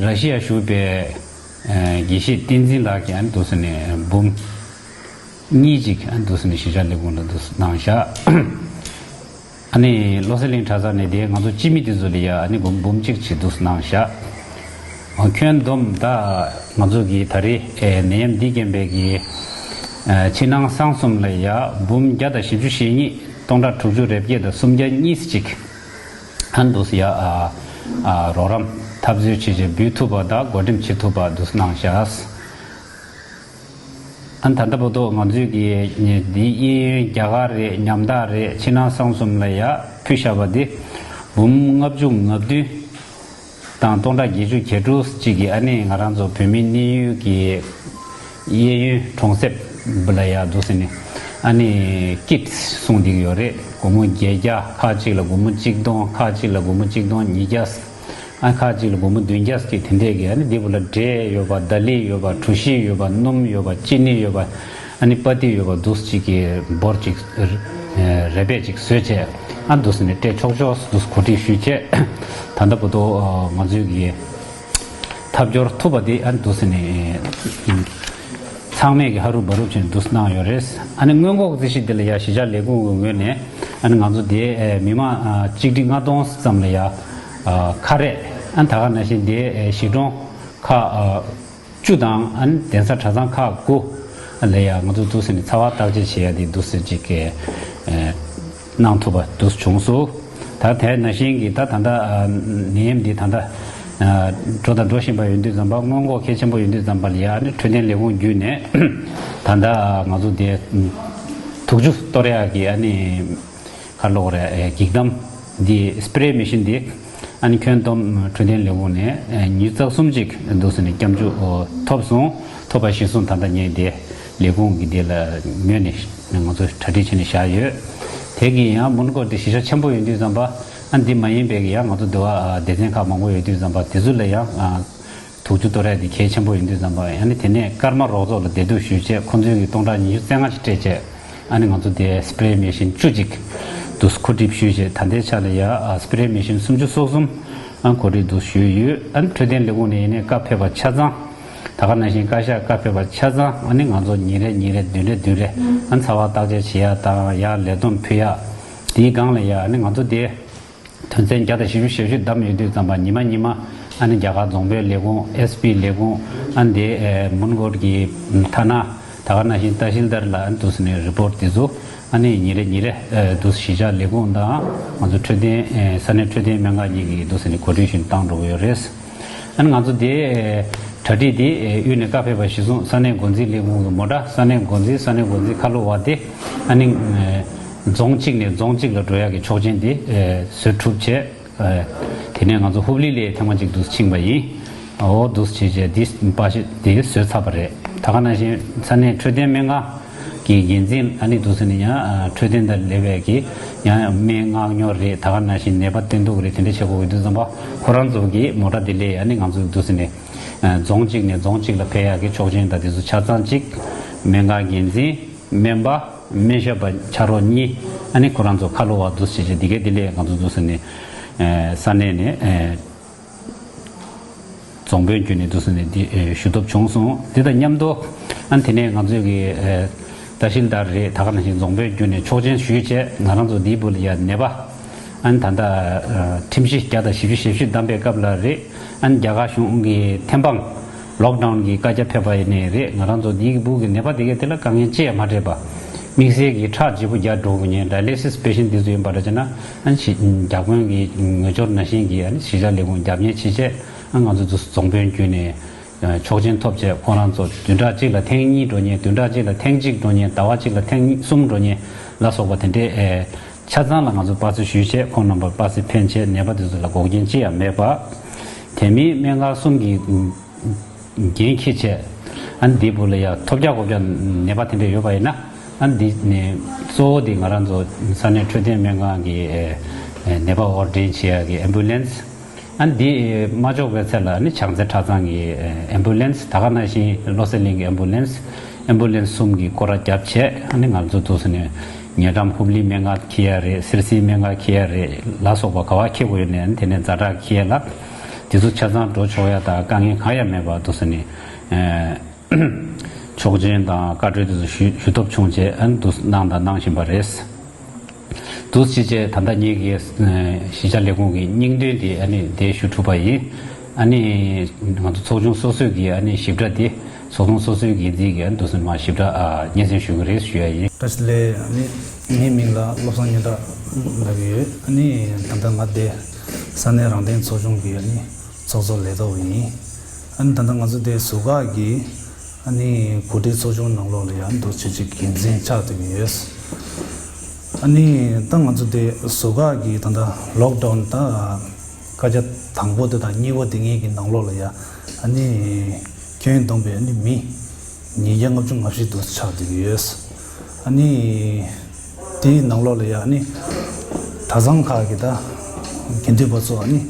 ར་ཤི་ཡ་བཞུགས་པའི་ཨ་དགེ་བཤེས་བསྟན་འཛིན་ལགས་ཀྱིས་ཨ་ནི་འདུག་སེ་ནས་འབུམ་གཉིས་ཅིག་ཨ་ནི་འདུག་སེ་ནས་གཞིས་ཆགས་ལས་ཁུངས་ལ་འདུག་སེ་གནང་བཞག་ཨ་ནི་བློ་གསལ་གླིང་གྲྭ་ཚང་ནས་དེ་ང་ཚོ་སྤྱི་མི་དེ་ཚོ་ལ་ཡ་ཨ་ནི་སྒོར་འབུམ་གཅིག་ཅིག་འདུག་སེ་གནང་བཞག་ཁྱོན་བསྡོམས་ད་ང་ཚོ་གི་ད་རེས་ཨེ་ནད་ཡམས་འདི་རྐྱེན་པས་ཀྱི་ཨེ་ཕྱི་ནང་གསང་གསུམ་ལ་ཡ་འབུམ་བརྒྱ་དང་བཞི་བཅུ་ཞེ་གཉིས་སྟོང་ཕྲག་དྲུག་ཅུ་རེ་བརྒྱད་དང་སུམ་བརྒྱ་གཉིས་ཅིག་ཨ་འདུག་སེ་ཡ་ཨ་ཨ་རོགས་རམ་ འཐབ་རྩོད་བྱེད་བྱེད་འབུལ་ཐུབ་པ་དང་བགོ་འགྲེམས་བྱེད་ཐུབ་པ་འདུག་གནང་བཞག་ཨ་ད་ལྟ་བར་དུ་ང་ཚོའི་གི་འདི་གཡས་གཡོན་རྒྱ་གར་རེད། ཉམ་ཐག་རེད། ཕྱི་ནང་གསང་གསུམ་ལ་ཡ་ཕུལ་བཞག་པ་འདི་འབུམ་ལྔ་བཅུ་ང་བདུན་དང་སྟོང་ཕྲག་བརྒྱད་ཅུ་གྱ་དྲུག་ཅིག་གི་ཨ་ནི་ང་རང་ཚོ་བོད་མི་གནས་ཡུལ་གྱི་གཡས་གཡོན་གྲོང་གསེབ་ལ་ཡ་འདུག་ཟེར་ནས་ཨ་ནི་ཀིཊ་གསུངས་བསྡད་ཀྱི་ཡོད་རེད། སྒོར་མོ་བརྒྱད་བརྒྱ། ཁག་ཅིག་ལ་སྒོར་མོ་གཅིག་སྟོང་། ཁག་ཅིག་ལ་སྒོར་མོ་གཅིག་སྟོང་ཉིས་བརྒྱ། ཨ་ཁག་ཅིག་ལ་སྒོར་མོ་བདུན་བརྒྱ་ཅིག་དེ་འདྲས་ཀྱི་ཨ་ནི་འདི་བུ་ལ་འབྲས་ཡོད་པ། ད་ལི་ཡོད་པ། གྲོ་ཞིབ་ཡོད་པ། སྣུམ་ཡོད་པ། ཅི་ནི་ཡོད་པ། ཨ་ནི་པ་ཏི་ཡོད་པ་འདུག་ཅིག་གི་འབོར་ཅིག་རེ་བས་ཅིག་བཟོས་བྱས་ཨ་འདུག་ཟེར་ནས་སྤྲད་ཆོག་ཆོག་འདུག་གོ་སྒྲིག་ཞུས་བྱས། ད་ལྟ་བར་དུ་ང་ཚོའི་གི་ཐབས་སྐྱོར་ཐུབ་པ་དེ་ཨ་འདུག་ཟེར་ནས་ཚང་མས་ཀྱི་ཧ་རུབ་བ་རུབ་བྱས་ནས་འདུག་གནང་ཡོད་རེད། ཨ་ནི་སྔོན་འགོག་རྩིས་གཞི་དེ་ལ་ཡ་གཞིས་ཆགས་ལས་ཁུངས་ཀྱི་ངོས་ནས་ཨ་ནི་ང་ཚོ་དེ་མི་མང་གཅིག་ཁྲི་ལྔ་སྟོང་ཙམ་ལ་ཡ་ཁ་རས་ཨ་ད་ག་ནང་བཞིན་དེ་གཞིས་གྲོང་ཁག་བཅུ་དང་ཨ་ནི་གདན་ས་གྲྭ་ཚང་ཁག་དགུ་ལ་ཡ་ང་ཚོ་འདུག་ཟེར་ནས་ཚ་བ་བརྟག་དཔྱད་བྱེད་ཡ་དེ་འདུག་ཟེར་ཅིག་གི་གནང་ཐུབ་པ་འདུག་བྱུང་སོང་། ད་དེ་ནང་བཞིན་གྱི་ད་ད་ལྟ་ནད་ཡམས་འདི་ད་ལྟ་འགྲོ་དང་འགྲོ་བཞིན་པ་ཡོད་དུས་ཙམ་པ་སྔོན་འགོག་གལ་ཆེན་པོ་ཡོད་དུས་ཙམ་པ་ལ་ཡ་ནི་འཕྲོད་བསྟེན་ལས་ཁུངས་བརྒྱུད་ནས་ད་ལྟ་ང་ཚོ་དེ་དུག་ཆུ་གཏོར་ཡག་གི་ཨ་ནི་ག་ལོག་རེད་འགྱིག་དམ་འདི་སི་པི་རེ་མེ་ཤིན་འདི་ཨ་ནི་ཁྱོན་བསྡོམས་འཕྲོད་བསྟེན་ལས་ཁུངས་ནས་ཉིས་རྩ་གསུམ་ཅིག་འདུག་ཟེར་ནས་སྐྱབས་འཇུག་ཐོབ་སོང་། ཐོབ་པ་གཞིར་བཟུང་ད་ལྟ་ངས་དེ་ལས་ཁུངས་ཀྱི་དེ་ལ་ངོས་ནས་ང་ཚོས་གྲ་སྒྲིག་བྱས་ནས་བཞག་ཡོད། དེ་གི་ཡང་མོན་གྷོ་དེ་གཞིས་ཆགས་ཆེན་པོ་ཡིན་དུས་ཙམ་པ་ཨ་འདི་མ་ཡིན་པའི་གི་ཡང་ང་ཚོ་འདི་བ་སྡེ་ཚན་ཁག་མང་པོ་ཡོད་དུས་ཙམ་པ་དེ་ཚོ་ལ་ཡང་དུག་ཆུ་གཏོར་ཡ་དེ་གལ་ཆེན་པོ་ཡིན་དུས་ཙམ་པ་ཨ་ནི་དེ་ནས་ཀརྨ་རོགས་ཚོགས་ལ་བདེ་སྡུག་ཞུས་བྱས་ཁོང་ཚོའི་གི་སྟོང་ཕྲག་ཉི་ཤུ་རྩ་ལྔ་ཅིག་སྤྲད་བྱས་ཨ་ནི་ང་ཚོ་དེ་སི་པི་རེ་མེ་ཤིན་བཅུ་གཅིག་དུ་གོ་སྒྲིག་ཞུས་བྱས་ད་ལྟའི་ཆ་ལ་ཡ་སི་པི་རེ་མེ་ཤིན་སུམ་ཅུ་སོ་གསུམ་ཨ་གོ་སྒྲིག་དུ་ཞུས་ཡོད། ཨ་ནི་འཕྲོད་བསྟེན་ལས་ཁུངས་ནས་ཡིན་ནའི་བཀའ་ཕེབས་པ་ཆ་ཚང་ད་ག་ནང་བཞིན་བཀའ་ཤག་བཀའ་ཕེབས་པ་ཆ་ཚང་ཨ་ནི་ང་ཚོ་ཉིན་རེ་ཉིན་རེ་བདུན་རེ་བདུན་རེ་ཨ་ཚ་བ་བརྟག་དཔྱད་བྱེད་ཡ་དང་ཡ་ལས་བསྡོམས་ཕུལ་ཡ་དེའི་སྒང་ལ་ཡ་ཨ་ནི་ང་ཚོ་དེ་དོན་ཚན་བརྒྱ་དང་བཞི་བཅུ་ཞེ་བཞི་བདམས་ཡོད་དུས་ཙམ་པ་ཉི་མ་ཉི་མ་ཨ་ནི་རྒྱ་གར་རྫོང་དཔོན་ལས་ཁུངས་ཨེས་པི་ལས་ཁུངས་ཨ་ནི་དེ་མོན་གྷོ་གི་ཐ་ན་ད་ག་ནང་བཞིན་ཏ་ཤིལ་དར་ལ་ཨ་ནི་འདུག་ཟེར་ནས་རི་པོར་ཊི་དེ་ཚོ། ཨ་ནི་ཉིན་རེ་ཉིན་རེ་ཨ་འདུག་གཞིས་ཆགས་ལས་ཁུངས་དང་ང་ཚོ་འཕྲོད་བསྟེན་ཨ་ས་གནས་འཕྲོད་བསྟེན་སྨན་ཁང་གཉིས་ཀྱིས་འདུག་ཟེར་ནས་གོ་སྒྲིག་བཞིན་བཏང་འགྲོ་གི་ཡོད་རེད། ཨ་ནི་ང་ཚོ་དེ་ཨ་གྲ་སྒྲིག་དེ་ཨ་དབུས་ནས་བཀའ་ཕེབས་པ་གཞིར་བཟུང་ས་གནས་འགོ་འཛིན་ལས་ཁུངས་ཀྱི་མོ་ཊ་ས་གནས་འགོ་འཛིན་ས་གནས་འགོ་འཛིན་ཁ་ལོ་བ་དེ་ཨ་ནི་ཨ་རྫོང་གཅིག་ནས་རྫོང་གཅིག་ལ་འགྲོ་ཡག་གི་ཆོག་མཆན་དེ་ཨ་བཟོ་གྲུབ་བྱས། ཨ་དེ་ནས་ང་ཚོ་ཧུབ་ལི་ལ་ཐེངས་མ་གཅིག་འདུག་ཕྱིན་པ་ཡིན། ཨོ་འདུག་བྱས་རྗེས་འདི་པ་ཤི་དེ་བཟོས་ཚར་བ་རེད། ད་ག་ནང་བཞིན་ས་གནས་འཕྲོད་བསྟེན་སྨན་ཁང་གི་འགན་འཛིན་ཨ་ནི་འདུག་ཟེར་ནས་ཡང་ཨ་འཕྲོད་བསྟེན་དང་འབྲེལ་བའི་གི་ཡང་སྨན་མངག་ཉོ་རེད། ད་ག་ནང་བཞིན་ནད་པ་བསྟེན་གཏུག་རེད། དེ་འདྲ་བྱེད་དགོས་ཀྱི་འདུག་བསམ་པ་ཁོ་རང་ཚོ་གི་མོ་ཊ་དེ་ལས་ཨ་ནི་ང་ཚོ་འདུག་ཟེར་ནས་ཨ་རྫོང་གཅིག་ནས་རྫོང་གཅིག་ལ་ཕེབས་ཡག་གི་ཆོག་མཆན་དང་དེ་ཚོ་ཆ་ཚང་གཅིག་སྨན་ཁང་འགན་འཛིན་སྨན་པ་སྨན་ཞབས་པ་ཕྱག་རོགས་གཉིས་ཨ་ནི་ཁོ་རང་ཚོ་ཁ་ལོ་བ་འདུག་བྱས་རྗེས་འདི་གའི་དེ་ལས་ང་ཚོ་འདུག་ཟེར་ནས་ཨ་ས་གནས་ནས་ཨ། རྫོང་དཔོན་བརྒྱུད་ནས་འདུག་ཟེར་ནས་འདི་ཨེ་ཞུ་ཐབས་བྱུང་སོང་། འདི་དང་མཉམ་དུ་ཨ་ནི་དེ་ནས་ང་ཚོའི་གི་ཨེ་ཏ་ཤིལ་དར་རེད། ད་ག་ནང་བཞིན་རྫོང་དཔོན་བརྒྱུད་ནས་ཆོག་མཆན་ཞུས་བྱས་ང་རང་ཚོ་འདིའི་བུ་ལ་ཡ་ནད་པ་ཨ་ནི་ད་ལྟ་ཨ་ཁྲིམས་གཞི་བརྒྱ་དང་བཞི་བཅུ་ཞེ་བཞི་བདམས་པའི་སྐབས་ལ་རེད། ཨ་ནི་རྒྱ་གར་གཞུང་གི་ཐེམ་སྤང་ལོག་ཌའུན་གི་བཀའ་རྒྱ་ཕེབས་པ་ཡིན་ནའི་རེད། ང་རང་ཚོ་འདིའི་གི་བུ་གི་ནད་པ་དེ་གས་དེ་ལ་དཀའ་ངལ་ཅི་ཡང་མ་འཕྲད་པ། དམིགས་བསལ་གྱི་ཁྲག་ལྗིད་པོ་རྒྱག་འགྲོ་དགོས་མཁན་ཌའི་ལི་སིས་པེ་ཤེན་འདི་ཚོ་ཡིན་པ་འདྲ་བྱས་ན་ཨ་ནི་ཞི་རྒྱ་དཔོན་གྱི་ངོས་སྦྱོར་ནང་བཞིན་གྱི་ཨ་ནི་གཞིས་ཆགས་ལས་ཁུངས་རྒྱབ་གཉེར་བྱེད་ཆེད་ཨ་ང་ཚོ་ཚོ་རྫོང་དཔོན་བརྒྱུད་ནས་ཆོག་མཆན་ཐོབ་བྱས་ཁོང་རང་ཚོ་བདུན་ཕྲག་གཅིག་ལ་ཐེངས་གཉིས་འགྲོ་མཁན་བདུན་ཕྲག་གཅིག་ལ་ཐེངས་གཅིག་འགྲོ་མཁན་ཟླ་བ་གཅིག་ལ་ཐེངས་གསུམ་འགྲོ་མཁན་ལ་སོགས་པ་དེ་འདྲའི་ཆ་ཚང་ལ་ང་ཚོ་པ་སེ་ཞུས་བྱས་ཁོང་རྣམ་པར་པ་སེ་ཕན་ཆེད་ནད་པ་དེ་ཚོ་ལ་འགོག་རྐྱེན་ཅི་ཡང་མེད་པ། དེ་མིན་སྨན་ཁང་གསུམ་གྱི་འགན་འཁྱེར་བྱས། ཨ་ནི་འདིའི་བུ་ལ་ཡ་ཐོབ་རྒྱག་གོ་རྒྱག་ནད་པ་དེ་འདྲ་ཡོད་པ་ཡིན་ན། ཨ་ནི་འདི་ནས་གཙོ་བོ་དེ་ང་རང་ཚོ་ས་གནས་འཕྲོད་བསྟེན་སྨན་ཁང་གི་ཨེ་ནད་པ་ཨོར་ཌེན་བྱེད་ཡག་གི་ཨེམ་བུ་ལེན་སི། ཨ་ནི་འདི་མ་ལྕོགས་པའི་ཚེ་ལ་ཨ་ནི་བྱང་རྩེ་གྲྭ་ཚང་གི་ཨེམ་བུ་ལེན་སི། ད་ག་ནང་བཞིན་བློ་གསལ་གླིང་གི་ཨེམ་བུ་ལེན་སི། ཨེམ་བུ་ལེན་སི་གསུམ་གྱི་སྐོར་ར་རྒྱབ་བྱས་ཨ་ནི་ང་ཚོ་འདུག་ཟེར་ནས་ཉེ་འགྲམ་ཧུབ་ལི་སྨན་ཁང་འཁྱེར་ཡ་རེད། སིར་སི་སྨན་ཁང་འཁྱེར་ཡ་རེད་ལ་སོགས་པ་ག་བ་འཁྱེར་དགོས་ཡོད་ནའི་ཨ་ནི་དེ་ནས་ཛ་དྲག་འཁྱེར་ཡ་ལ། དེ་ཚོ་ཆ་ཚང་འགྲོ་ཆོག་ཡ་དང་དཀའ་ངལ་གང་ཡང་མེད་པ་འདུག་ཟེར་ནས་ཨེ་ཆོག་མཆན་དང་བཀའ་འཁྲོལ་དེ་ཚོ་ཞུ་ཞུ་ཐབས་བྱུང་རྗེས་ཨ་ནི་འདུག་གནང་དང་གནང་བཞིན་པ་རེད། འདུག་སེ་བྱས་ད་ལྟ་ངེད་ཀྱི་ཨེ་གཞིས་ཆགས་ལས་ཁུངས་ཀྱི་སྙིང་དོན་དེ་ཨ་ནི་དེ་ཞུ་གྲུབ་པ་ཡིན། ཨ་ནི་ང་ཚོ་ཚོགས་ཆུང་སོ་སོའི་གི་ཨ་ནི་ཞིབ་ཕྲ་དེ་ཚོགས་ཆུང་སོ་སོའི་འགན་འཛིན་གྱིས་ཨ་ནི་འདུག་སེ་མར་ཞིབ་ཕྲ་ཨ་སྙན་སེང་ཞུ་གི་རེད་ཞུ་ཡ་ཡིན། བཀྲ་ཤིས་བདེ་ལེགས། ཨ་ནི་ངའི་མིང་ལ་བློ་བཟང་སྙན་གྲགས་ལབ་ཀྱི་ཡོད། ཨ་ནི་ད་ལྟ་ང་དེ་ས་གནས་རང་བདེན་ཚོགས་ཆུང་གི་ཨ་ནི་ ཚོགས་གཙོ་ལས་ཐོག་ཡིན། ཨ་ནི་ད་ལྟ་ང་ཚོ་དེ་ཟུར་བཀག་གི་ཨ་ནི་གོ་སྒྲིག་ཚོགས་ཆུང་ནང་ལོགས་ལ་ཡང་འདུག་བྱས་ཅིག་འགན་འཛིན་ཆགས་བསྡད་ཀྱི་ཡོད། ཨ་ནི་ད་ང་ཚོ་དེ་ཟུར་བཀག་གི་ད་ལྟ་ལོག་ཌའོན་ད་བཀའ་རྒྱ་དང་པོ་དེ་དང་གཉིས་པ་དེ་གཉིས་ཀྱི་ནང་ལོགས་ལ་ཡང་ཨ་ནི་ཁྱོན་བསྡོམས་པའི་ཨ་ནི་མི་ཉིས་བརྒྱ་ལྔ་བཅུ་ང་བཞི་འདུག་ཆགས་བསྡད་ཀྱི་ཡོད། ཨ་ནི་དེའི་ནང་ལོགས་ལ་ཡང་ཨ་ནི་གྲྭ་ཚང་ཁག་གི་ད་དགེ་འདུན་པ་ཚོ་ཨ་ནི་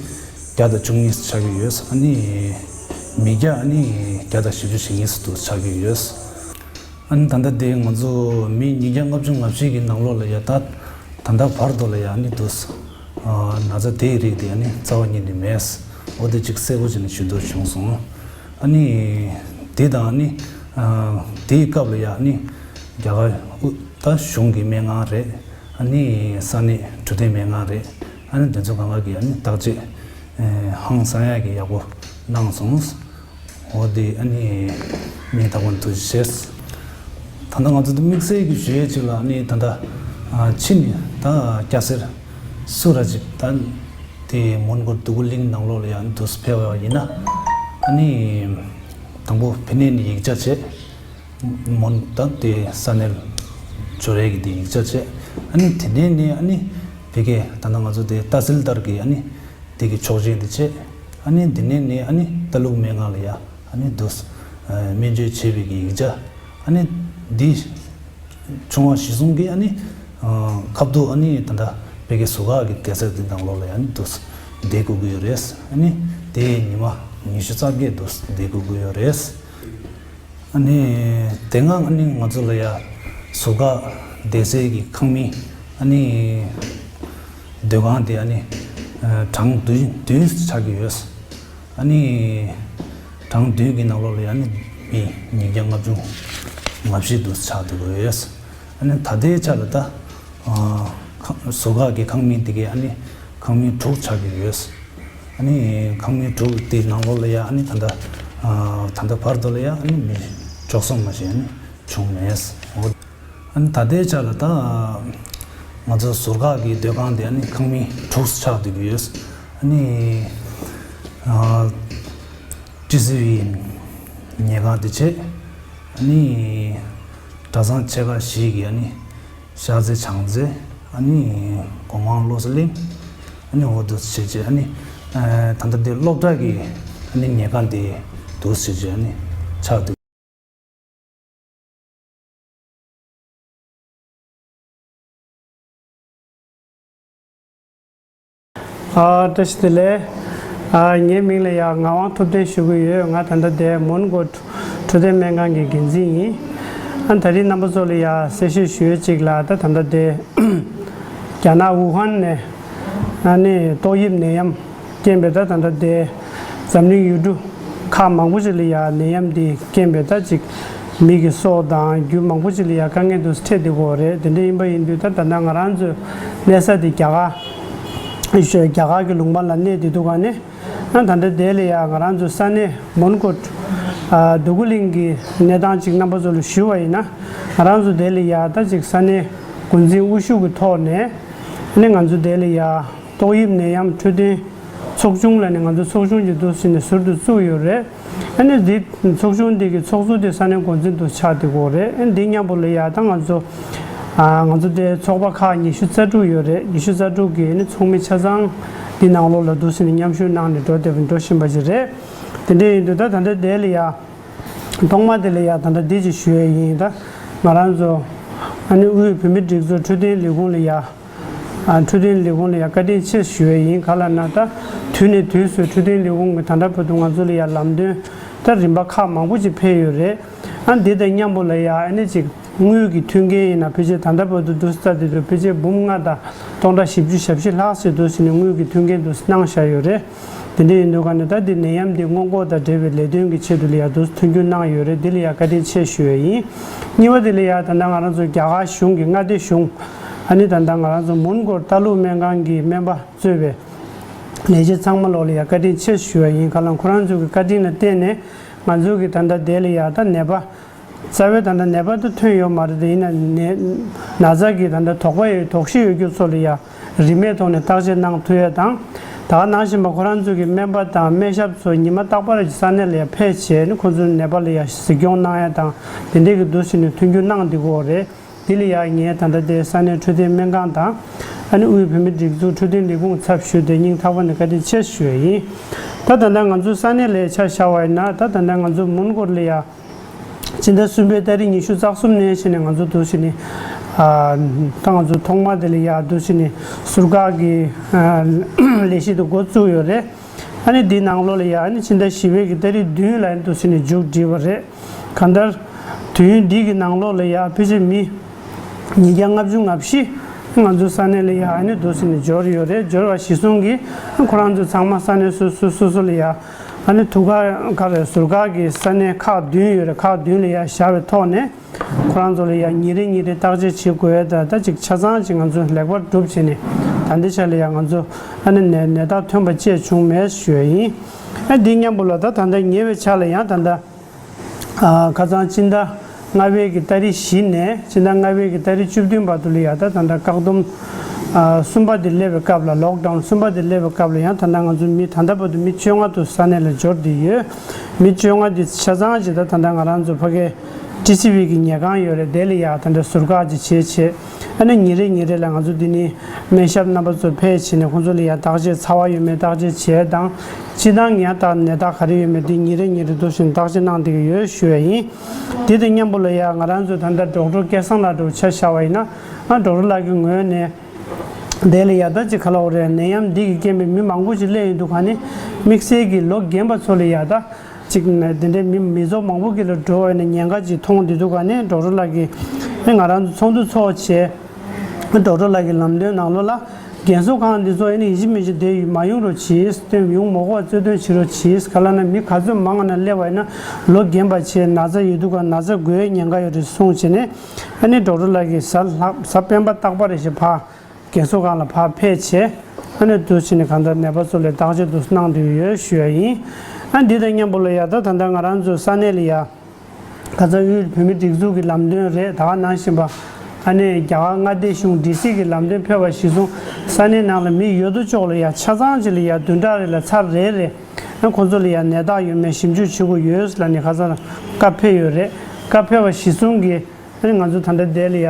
བརྒྱ་དང་བཅུ་གཉིས་ཆགས་ཀྱི་ཡོད། ཨ་ནི་མི་སྐྱ་ཨ་ནི་བརྒྱ་དང་བཞི་བཅུ་ཞེ་གཉིས་འདུག་ཆགས་ཀྱི་ཡོད། ཨ་ནི་ད་ལྟ་དེ་ང་ཚོ་མི་ཉིས་བརྒྱ་ལྔ་བཅུ་ང་བཞི་གི་ནང་ལོགས་ལ་ཡ་ད་ད་ལྟ་བར་དུ་ལ་ཡ་ཨ་ནི་འདུག་ན་ཚ་དེའི་རིགས་དེ་ཨ་ནི་རྩ་བ་ཉིད་ནས་མེད། འོ་དེ་ཅིག་གསལ་པོ་བྱས་ནས་ཞུ་འདོད་བྱུང་སོང་། ཨ་ནི་དེ་དང་ཨ་ནི་དེའི་སྐབས་ལ་ཡ་ཨ་ནི་རྒྱ་གར་ཨུ་ད་གཞུང་གི་མི་མངགས་རེད། ཨ་ནི་ས་གནས་འཕྲོད་བསྟེན་མི་མངགས་རེད། ཨ་ནི་དེ་ཚོ་གང་ག་གི་ཨ་ནི་བརྟག་དཔྱད་ཧང་སང་ཡག་གི་ཡག་པོ་གནང་སོང་། འོ་དེ་ཨ་ནི་སྙིང་ཐག་པ་ནས་ཐུགས་རྗེ་ཆེ། ད་ལྟ་ང་ཚོ་དེ་དམིགས་བསལ་གྱི་ཞུ་ཡས་ཅིག་ལ་ཨ་ནི་ད་ལྟ་ཕྱི་ནས་ད་སྐྱ་སེར་སུ་ར་ཅིག་ད་དེ་མོན་གྷོ་འདུ་ཁུག་གླིང་ནང་ལོགས་ལ་ཡང་འདུག་ཕེབས་པ་ཡིན་ན་ཨ་ནི་དང་པོ་ཕི་ནས་ནི་ཡིག་ཆ་བྱས། མོན་ད་དེ་ས་གནས་འབྱོར་ཡས་ཀྱི་དེ་ཡིག་ཆ་བྱས། ཨ་ནི་དེ་ནས་ནི་ཨ་ནི་ཕ་གི་ད་ལྟ་ང་ཚོ་དེ་ཏ་སིལ་དར་གྱི་ཨ་ནི་དེ་གི་ཆོག་མཆན་དེ་བྱས། ཨ་ནི་དེ་ནས་ནི་ཨ་ནི་ཏ་ལུག་སྨན་ཁང་ལ་ཡ་ཨ་ནི་འདུག་སྨན་བཅོས་བྱས་པའི་གི་ཡིག་ཆ། ཨ་ནི་འདི་བྱུང་བ་གཞི་བཟུང་གི་ཨ་ནི་ཁ་ཐུག་ཨ་ནི་ད་ལྟ་ཕ་གི་ཟུར་བཀག་གི་སྡོད་ས་དེ་ནང་ལོགས་ལ་ཡ་ཨ་ནི་འདུག་བསྡད་དགོས་ཀྱི་ཡོད་རེད། ཨ་ནི་དེ་ཉི་མ་ཉི་ཤུ་རྩ་བརྒྱད་འདུག་བསྡད་དགོས་ཀྱི་ཡོད་རེད། ཨ་ནི་དེ་སྔ་ཨ་ནི་ང་ཚོ་ལ་ཡ་ཟུར་བཀག་བསྡད་སའི་གི་ཁང་མིག་ཨ་ནི་སྡོད་ཁང་དེ་ཨ་ནི་གྲངས་བདུན་བདུན་ཆགས་ཀྱི་ཡོད། ཨ་ནི་གྲངས་བདུན་གྱི་ནང་ལོགས་ལ་ཡ་ཨ་ནི་མི་ཉིས་བརྒྱ་ལྔ་བཅུ་ང་བཞི་འདུག་ཆགས་བསྡད་ཀྱི་ཡོད། ཨ་ནི་ད་ལྟའི་ཆ་ལ་ད་ཟུར་བཀག་གི་ཁང་མིག་དེ་གའི་ཨ་ནི་ཁང་མིག་དྲུག་ཆགས་ཀྱི་ཡོད། ཨ་ནི་ཁང་མིག་དྲུག་དེའི་ནང་ལོགས་ལ་ཡ་ཨ་ནི་ད་ལྟ་ཨ་ད་ལྟ་བར་དུ་ལ་ཡ་ཨ་ནི་མི་བཅུ་གསུམ་མ་ཞིག་ཨ་ནི་བྱུང་མེད། འོ། ཨ་ནི་ད་ལྟའི་ཆ་ལ་ད་ང་ཚོ་ཟུར་བཀག་གི་སྡོད་ཁང་དེ་ཨ་ནི་ཁང་མིག་དྲུག་ཆགས་བསྡད་ཀྱི་ཡོད། ཨ་ནི་ཨ་ཊི་སི་ཝི་ཉལ་ཁང་དེ་བྱས། ཨ་ནི་གྲྭ་ཚང་ཆེ་ཁག་བཞི་གི་ཨ་ནི་ཤར་རྩེ་བྱང་རྩེ་ཨ་ནི་སྒོ་མང་བློ་གསལ་གླིང་ཨ་ནི་འོ་འདུག་བྱས་བྱས་ཨ་ནི་ཨ་ད་ལྟ་འདི་སློབ་གྲྭ་གི་ཨ་ནི་ཉལ་ཁང་དེ་འདུག་བྱས་བྱས་ཨ་ནི་ཆགས་འདུག་ཨ་བཀྲ་ཤིས་བདེ་ལེགས། ཨ་ངའི་མིང་ལ་ཡ་ངག་དབང་ཐུབ་བསྟན་ཞུ་གི་ཡོད། ང་ད་ལྟ་དེ་མོན་གྷོ་འཕྲོད་བསྟེན་སྨན་ཁང་གི་འགན་འཛིན་ཡིན། ཨ་ད་རིང་རྣམ་པ་ཚོ་ལ་ཡ་གསལ་བཤད་ཞུ་ཡས་ཅིག་ལ་ད་ད་ལྟ་དེ་རྒྱ་ནག་ཝུ་ཧན་ནས་ཨ་ནི་ཏོག་དབྱིབས་ནད་ཡམས་རྐྱེན་པས་ད་ད་ལྟ་དེ་འཛམ་གླིང་ཡུལ་གྲུ་ཁག་མང་པོ་ཞིག་ལ་ཡ་ནད་ཡམས་འདི་རྐྱེན་པས་ད་ཅིག་མི་གི་སྲོག་དང་རྒྱུ་མང་པོ་ཞིག་ལ་ཡ་དཀའ་ངལ་འདུག་འཕྲད་བསྡད་ཀྱི་ཡོད་རེད། དེ་འདྲ་ཡིན་པ་ཡིན་དུས་ད་ད་ལྟ་ང་རང་ཚོའི་གནས་ས་དེ་རྒྱ་གར་རྒྱ་གར་གྱི་ལུང་པ་ལ་གནས་བསྡད་འདུག་ག་ནས་ཨ་ད་ལྟ་དེ་ལ་ཡ་ང་རང་ཚོའི་ས་གནས་མོན་གྷོ་ཨ་འདུ་ཁུག་གླིང་གི་གནས་སྟངས་ཅིག་རྣམ་པ་ཚོ་ལ་ཞུ་བ་ཡིན་ན་ང་རང་ཚོ་དེ་ལ་ཡ་ད་ཅིག་ས་གནས་འགོ་འཛིན་དབུ་བཞུགས་ཀྱི་ཐོག་ནས་ཨ་ནི་ང་ཚོ་དེ་ལ་ཡ། ཏོག་དབྱིབས་ནད་ཡམས་འཕྲོད་བསྟེན་ཚོགས་ཆུང་ལ་ནི་ང་ཚོ་ཚོགས་ཆུང་གཅིག་འདུག་ཟེར་ནས་ཟུར་དུ་བཙུགས་ཡོད་རེད། ཨ་ནི་འདི་ཚོགས་ཆུང་འདི་གི་ཚོགས་གཙོ་དེ་ས་གནས་འགོ་འཛིན་དུ་ཆགས་བསྡད་ཀྱི་ཡོད་རེད། ཨ་ནི་འདི་མཉམ་པོ་ལ་ཡ་ད་ང་ཚོ་ཨ་ང་ཚོ་དེ་ཚོགས་པ་ཁག་ཉི་ཤུ་རྩ་དྲུག་ཡོད་རེད། ཉི་ཤུ་རྩ་དྲུག་གི་ཨ་ནི་ཚོགས་མི་ཆ་ཚང་འདི་ནང་ལོགས་ལ་འདུག་ཟེར་ནས་མཉམ་ཞུགས་གནང་ནས་འགྲོ་བསྡད་པ་འགྲོ་བཞིན་པ་ཞིག་རེད། དེ་འདྲ་ཡིན་དུས་ད་ད་ལྟ་དེ་ལ་ཡ་ཐོག་མ་དེ་ལ་ཡ་ད་ལྟ་འདི་ཅིག་ཞུ་ཡ་ཡིན། ད་ང་རང་ཚོ་ཨ་ནི་དབུས་བོད་མིའི་སྒྲིག་འཛུགས་འཕྲོད་བསྟེན་ལས་ཁུངས་ལ་ཡ། ཨ་འཕྲོད་བསྟེན་ལས་ཁུངས་ལ་ཡང་བཀའ་དྲིན་ཆེ་ཞུ་ཡས་ཡིན། ག་ལབ་ན་ད་དུས་ནས་དུས་སུ་འཕྲོད་བསྟེན་ལས་ཁུངས་ཀྱི་ད་ལྟ་བར་དུ་ང་ཚོ་ལ་ཡང་ལམ་སྟོན་ད་རིམ་པ་ཁག་མང་པོ་ཅིག་ཕེབས་ཡོད་རེད། ཨ་འདི་དང་མཉམ་པོ་ལ་ཡང་ཨ་ནི་ཅིག་དངུལ་གྱི་མཐུན་རྐྱེན་ཡིན་ན་ཕལ་ཆེར་ད་ལྟ་བར་དུ་འདུག་སེ་ལྟ་དེ་ཚོ་ཕལ་ཆེར་འབུམ་ལྔ་དང་སྟོང་ཕྲག་བཞི་བཅུ་ཞེ་བཞི་ལྷག་ཙམ་འདུག་སེ་ནས་དངུལ་གྱི་མཐུན་རྐྱེན་འདུག་སེ་གནང་བཞག་ཡོད་རེད། དེ་འདྲ་ཡིན་དུས་ག་ནས་ད་འདི་ནད་ཡམས་འདི་སྔོན་འགོག་དང་འབྲེལ་བའི་ལས་དོན་གྱི་ཆེད་དུ་ལ་ཡང་འདུག་སེ་མཐུན་འགྱུར་གནང་ཡོད་རེད། འདི་ལ་ཡང་བཀའ་དྲིན་ཆེ་ཞུ་ཡས་ཡིན། གཉིས་པ་དེ་ལ་ཡང་ད་ལྟ་ང་རང་ཚོ་རྒྱ་གར་གཞུང་གི་མངའ་སྡེ་གཞུང་ཨ་ནི་ད་ལྟ་ང་རང་ཚོ་མོན་གྷོར་ཏཱ་ལུ་སྨན་ཁང་གི་སྨན་པ་གཙོས་པའི་ལས་བྱེད་ཚང་མ་ལོག་ལ་ཡང་བཀའ་དྲིན་ཆེ་ཞུ་ཡས་ཡིན། ག་ལ་ཁོ་རང་ཚོ་གི་བཀའ་དྲིན་ལ་བརྟེན་ནས་ང་ཚོ་གི་ད་ལྟ་དེ་ལ་ཡང་ད་ནད་པ། རྩ་བའི་ད་ལྟ་ནད་པ་དེ་ཐོན་ཡོད་མ་རེད་དེ། ཡིན་ན་ནད་ན་ཚ་གི་ད་ལྟ་དོགས་པ་ཡོད་དོགས་གཞི་ཡོད་རྒྱུ་ཚོ་ལ་ཡ་རིན་མེད་ཐོག་ནས་བརྟག་དཔྱད་གནང་ཐུབ་ཡ་དང་། ད་ག་ནང་བཞིན་པ་ཁོ་རང་ཚོ་གི་སྨན་པ་དང་སྨན་ཞབས་ཚོ་ཉི་མ་རྟག་པར་གྱི་ས་གནས་ལ་ཡང་ཕེབས་བྱས་ནས་ཁོ་ཚོའི་ནད་པ་ལ་ཡང་གཟིགས་སྐྱོང་གནང་ཡ་དང་དེ་འདྲས་ཀྱི་འདུག་ཟེར་ནས་མཐུན་འགྱུར་གནང་བསྡད་ཀྱི་ཡོད་རེད། དེ་ལ་ཡང་ངས་ད་ལྟ་དེ་ས་གནས་འཕྲོད་བསྟེན་སྨན་ཁང་དང་ཨ་ནི་དབུས་བོད་མིའི་སྒྲིག་འཛུགས་འཕྲོད་བསྟེན་ལས་ཁུངས་ཚབ་ཞུས་ཏེ་སྙིང་ཐག་པ་ནས་བཀའ་དྲིན་ཆེ་ཞུ་ཡ་ཡིན། ད་ད་ལྟ་ང་ཚོའི་ས་གནས་ལ་ཆ་བཞག་པ་ཡིན་ན་ད་ད་ལྟ་ང་ཚོ་མོན་གྷོ་ལ་ཡང་སྤྱི་ཟླ་གསུམ་པའི་ཏ་རིག་ཉི་ཤུ་རྩ་གསུམ་ནས་བྱས་ནས་ང་ཚོ་འདུག་སེ་ནས་ཨ་ད་ང་ཚོ་ཐོག་མ་དེ་ལ་ཡང་འདུག་སེ་ནས་ཟུར་བཀག་གི་ཨ་ལས་གཞི་དེ་འགོ་བཙུགས་ཡོད་རེད། ཨ་ནི་འདིའི་ནང་ལོགས་ལ་ཡང་ཨ་ནི་ཕྱི་ཟླ་བཞི་པའི་གི་ཏ་རིག་བདུན་ལ་ཨ་ནི་འདུག་སེ་ནས་མཇུག་སྒྲིལ་བ་རེད། གང་ལྟར་དུས་ཡུན་འདི་གི་ནང་ལོགས་ལ་ཡང་ཕལ་ཆེར་མི་ཉིས་བརྒྱ་ལྔ་བཅུ་ང་བཞི་ང་ཚོའི་ས་གནས་ལ་ཡང་ཨ་ནི་འདུག་སེ་ནས་འབྱོར་ཡོད་རེད། འབྱོར་བ་གཞིར་བཟུང་གིས་ཁོ་རང་ཚོ་ཚང་མ་ས་གནས་སོ་སོ་སོ་སོ་ལ་ཡང་ཨ་ནི་ཐུགས་ཁག་ཁ་རེད་ཟུར་བཀག་གི་ས་གནས་ཁག་བདུན་ཡོད་རེད། ཁག་བདུན་ལ་ཡང་བཞག་པའི་ཐོག་ནས་ཁོ་རང་ཚོ་ལ་ཡང་ཉིན་རེ་ཉིན་རེ་བརྟག་དཔྱད་བྱེད་དགོས་ཡ་ད་ད་ཅིག་ཆ་ཚང་ཅིག་ང་ཚོ་ལེགས་པར་སྒྲུབ་བྱས་ནས་ད་འདི་ཆ་ལ་ཡང་ང་ཚོ་ཨ་ནི་ནད་ནད་རྟགས་ཐོན་པ་བཅས་བྱུང་མེད་ཞུ་ཡ་ཡིན། ཨ་འདི་མཉམ་པོ་ལ་ད་ད་ལྟ་ཉེ་བའི་ཆ་ལ་ཡང་ད་ལྟ། ཨ་ཁ་སང་སྤྱི་ཟླ་ལྔ་པའི་གི་ཏ་རིག་བཞི་ནས་སྤྱི་ཟླ་ལྔ་པའི་གི་ཏ་རིག་བཅུ་བདུན་བར་དུ་ལ་ཡང་ད་ད་ལྟ་བཀག་སྡོམ་ཨ་གསུམ་པ་དེ་སླེབས་པའི་སྐབས་ལ་ལོག་ཌའུན་གསུམ་པ་དེ་སླེབས་པའི་སྐབས་ལ་ཡང་ད་ལྟ་ང་ཚོ་མི་ད་ལྟ་བར་དུ་མི་བཅོ་ལྔ་དུ་ས་གནས་ལ་འབྱོར་བསྡད་ཡོད། མི་བཅོ་ལྔ་དེ་ཆ་ཚང་ཅིག་ད་ད་ལྟ་ང་རང་ཚོ་ཕ་གའི་ཊི་སི་ཝི་གི་ཉལ་ཁང་ཡོད་རེད། དེ་ལ་ཡང་ད་ལྟ་ཟུར་བཀག་ཅིག་བྱས་བྱས་ཨ་ནི་ཉིན་རེ་ཉིན་རེ་ལ་ང་ཚོ་འདི་ནས་སྨན་ཞབས་རྣམ་པ་ཚོ་ཕེབས་བྱས་ནས་ཁོང་ཚོ་ལ་ཡང་བརྟག་དཔྱད་ཚ་བ་ཡོད་མེད་བརྟག་དཔྱད་བྱས་དང་། སྤྱིར་བཏང་ངས་ད་ནད་རྟགས་ག་རེ་ཡོད་མེད་འདི་ཉིན་རེ་ཉིན་རེ་འདུག་བཞིན་བརྟག་དཔྱད་གནང་བསྡད་ཀྱི་ཡོད་ཞུ་བ་ཡིན། དེ་དང་མཉམ་པོ་ལ་ཡང་ང་རང་ཚོ་ད་ལྟ་ཌོག་ཊར་སྐལ་བཟང་ལགས་འདྲ་བོ་ཆ་བཞག་པ་ཡིན་ན་ཨ་ཌོག་ཊར་ལགས་ཀྱི་ངོས་ནས་དེ་ལ་ཡ་ད་ཅིག་ག་ལབ་དགོས་རེད། ནད་ཡམས་འདི་གི་རྐྱེན་པས་མི་མང་པོ་ཅིག་སླེབས་ཡོང་དུས་ག་ནས་དམིགས་བསལ་གྱི་ལོ་རྒན་པ་ཚོ་ལ་ཡ་ད་ཅིག་ནས་དེ་འདྲའི་མི་མི་ཚོགས་མང་པོ་གི་ལ་འགྲོ་བ་ཡིན་ན་ཉེན་ཁ་ཅིག་མཐོང་བསྡད་དུས་ག་ནས་ཌོག་ཊར་ལགས་ཀྱིས་ཨ་ང་རང་ཚོ་ཚོགས་འདུ་ཚོགས་བྱས། ཌོག་ཊར་ལགས་ཀྱི་ལམ་སྟོན་ནང་ལོགས་ལ་རྒན་གསོ་ཁང་འདི་ཚོ་ཨ་ནི་ཡིན་གཅིག་མིན་གཅིག་དེ་མ་ཡོང་རོགས་གྱིས། སྟོན་ཡོང་མ་དགོས་པ་རྩོད་དོན་བྱེད་རོགས་གྱིས། ག་ལབ་ན་མི་ག་ཚོད་མང་ང་ན་སླེབས་པ་ཡིན་ན་ལོ་རྒན་པ་བྱས་ན་ཚ་ཡོད་དུས་ག་ན་ཚ་འགོས་ཉེན་ཁ་ཡོད་རེད་གསུངས་བྱས་ནས་ཨ་ནི་ཌོག་ཊར་ལགས་ཀྱིས་གཟའ་ལྷག་གཟའ་སྤེན་པ་རྟག་པར་རེ་བཞིན་ཕར་རྒན་གསོ་ཁང་ལ་ཕར་ཕེབས་བྱས་ཨ་ནི་འདུག་བྱས་ནས་གང་ལྟར་ནད་པ་ཚོ་ལ་བརྟག་དཔྱད་འདུག་གནང་བསྡད་ཡོད་ཞུ་ཡ་ཡིན། ཨ་འདི་དང་མཉམ་པོ་ལ་ཡ་ད་ད་ལྟ་ང་རང་ཚོའི་ས་གནས་ལ་ཡ། ཁ་སང་དབུས་བོད་མིའི་སྒྲིག་འཛུགས་ཀྱི་ལམ་སྟོན་རེད། ད་ག་ནང་བཞིན་པ་ཨ་ནི་རྒྱ་གར་མངའ་སྡེ་གཞུང་ཌི་སི་གི་ལམ་སྟོན་ཕེབས་པ་གཞིར་བཟུང་ས་གནས་ནང་ལ་མི་ཡོད་དོ་ཅོག་ལ་ཡ་ཆ་ཚང་ཅིག་ལ་ཡ་བདུན་ཕྲག་རེ་ལ་ཚར་རེ་རེ་ཨ་ཁོང་ཚོ་ལ་ཡ་ནད་རྟགས་ཡོད་མེད་ཞིབ་འཇུག་བྱེད་དགོས་ཡོད་ལབ་ནས་ཁ་སང་བཀའ་ཕེབས་ཡོད་རེད། བཀའ་ཕེབས་པ་གཞིར་བཟུང་གིས་ཨ་ནི་ང་ཚོ་ད་ལྟ་དེ་ལ་ཡ་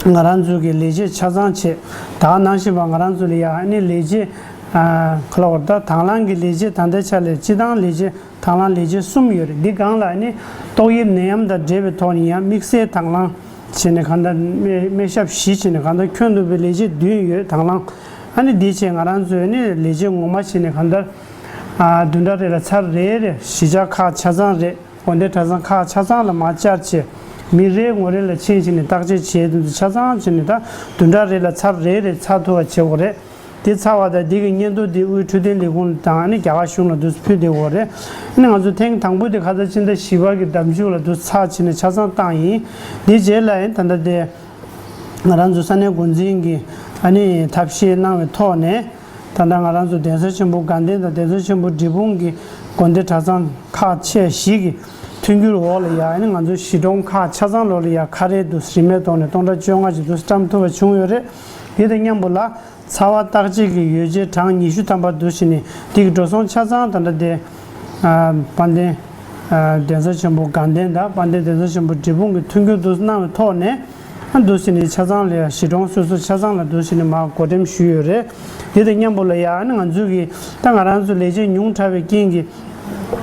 ང་རང་ཚོ་གི་ལས་བྱེད་ཆ་ཚང་བྱས། ད་ག་ནང་བཞིན་པ་ང་རང་ཚོ་ལ་ཡ་ཨ་ནི་ལས་བྱེད་ཨ་ག་ལབ་དགོས་རེད། ད་དང་བླངས་ཀྱི་ལས་བྱེད་ད་ལྟའི་ཆ་ལ་སྤྱི་བཏང་ལས་བྱེད་དང་བླངས་ལས་བྱེད་གསུམ་ཡོད་རེད། འདི་སྒང་ལ་ནི་ཏོག་དབྱིབས་ནད་ཡམས་དང་འབྲེལ་བའི་ཐོག་ནས་ཡང་དམིགས་བསལ་དང་བླངས་བྱས་ནས་གང་ལྟར་སྨན་སྨན་ཞབས་བཞི་བྱས་ནས་གང་ལྟར་ཁྱོན་བསྡོམས་པའི་ལས་བྱེད་བདུན་ཡོད་དང་བླངས། ཨ་ནི་འདི་བྱས་ང་རང་ཚོའི་ནི་ལས་བྱེད་ངོ་མ་བྱས་ནས་གང་ལྟར་ཨ་བདུན་ཕྲག་རེ་ལ་ཚར་རེ་རེ་གཞིས་ཆགས་ཁག་ཆ་ཚང་རེད། དགོན་སྡེ་གྲྭ་ཚང་ཁག་ཆ་ཚང་ལ་མར་བཅར་བྱས་མི་རེ་ངོ་རེ་ལ་ཕྱིན་བྱས་ནས་བརྟག་དཔྱད་བྱས་དེ་ཚོ་ཆ་ཚང་བྱས་ནས་ད་བདུན་ཕྲག་རེ་ལ་ཚར་རེ་རེ་ཚར་ཐུབ་པ་བྱེད་དགོས་རེད། དེ་ཚར་བ་དང་དེ་གི་སྙན་ཐོ་དེ་དབུས་འཕྲོད་བསྟེན་ལས་ཁུངས་དང་ཨ་ནི་རྒྱ་གར་གཞུང་ལ་དུས་སུ་ཕུལ་བསྡད་ཡོད་རེད། ཨ་ནི་ང་ཚོ་ཐེངས་དང་པོ་དེ་ཁ་སང་ཕྱི་ཟླ་བཞི་པ་གི་ཟླ་མཇུག་ལ་དུས་ཚར་བྱས་ནས་ཆ་ཚང་བཏང་ཡིན། དེ་རྗེས་ལ་ཡིན་ད་ལྟ་དེ་ང་རང་ཚོ་ས་གནས་འགོ་འཛིན་གྱིས་ཨ་ནི་ཐབས་ཤེས་གནང་བའི་ཐོག་ནས་ད་ལྟ་ང་རང་ཚོ་གདན་ས་ཆེན་པོ་དགའ་ལྡན་དང་གདན་ས་ཆེན་པོ་འབྲས་སྤུངས་ཀྱི་དགོན་སྡེ་གྲྭ་ཚང་ཁག་ཆེ་བཞི་གི་མཐུན་འགྱུར་འོག་ལ་ཡ་ཨ་ནི་ང་ཚོ་གཞིས་གྲོང་ཁག་ཆ་ཚང་ལོ་ལ་ཡ་ཁ་རས་དུ་རིན་མེད་ཐོག་ནས་སྟོང་ཕྲག་བཅོ་ལྔ་ཅིག་དུ་བཀྲམ་ཐུབ་པ་བྱུང་ཡོད་རེད། དེ་དང་མཉམ་པོ་ལ། ཚ་བ་བརྟག་དཔྱད་ཀྱི་ཡོ་བྱད་གྲངས་ཉི་ཤུ་ཐམ་པ་བསྡུ་བྱས་ནས་དེ་གི་འགྲོ་སོང་ཆ་ཚང་ད་ལྟ་དེ་ཨ་དཔལ་ལྡན་ཨ་གདན་ས་ཆེན་པོ་དགའ་ལྡན་དང་དཔལ་ལྡན་གདན་ས་ཆེན་པོ་འབྲས་སྤུངས་ཀྱི་མཐུན་འགྱུར་དུ་གནང་བའི་ཐོག་ནས་ཨ་བསྡུ་བྱས་ནས་ཆ་ཚང་ལ་ཡ་གཞིས་གྲོང་སོ་སོ་ཆ་ཚང་ལ་བསྡུ་བྱས་ནས་མར་བགོ་འགྲེམས་ཞུས་ཡོད་རེད། དེ་དང་མཉམ་པོ་ལ་ཡ་ཨ་ནི་ང་ཚོ་གི་ད་ང་རང་ཚོ་ལས་བྱེད་ཉུང་དྲགས་པའི་རྐྱེན་གྱིས་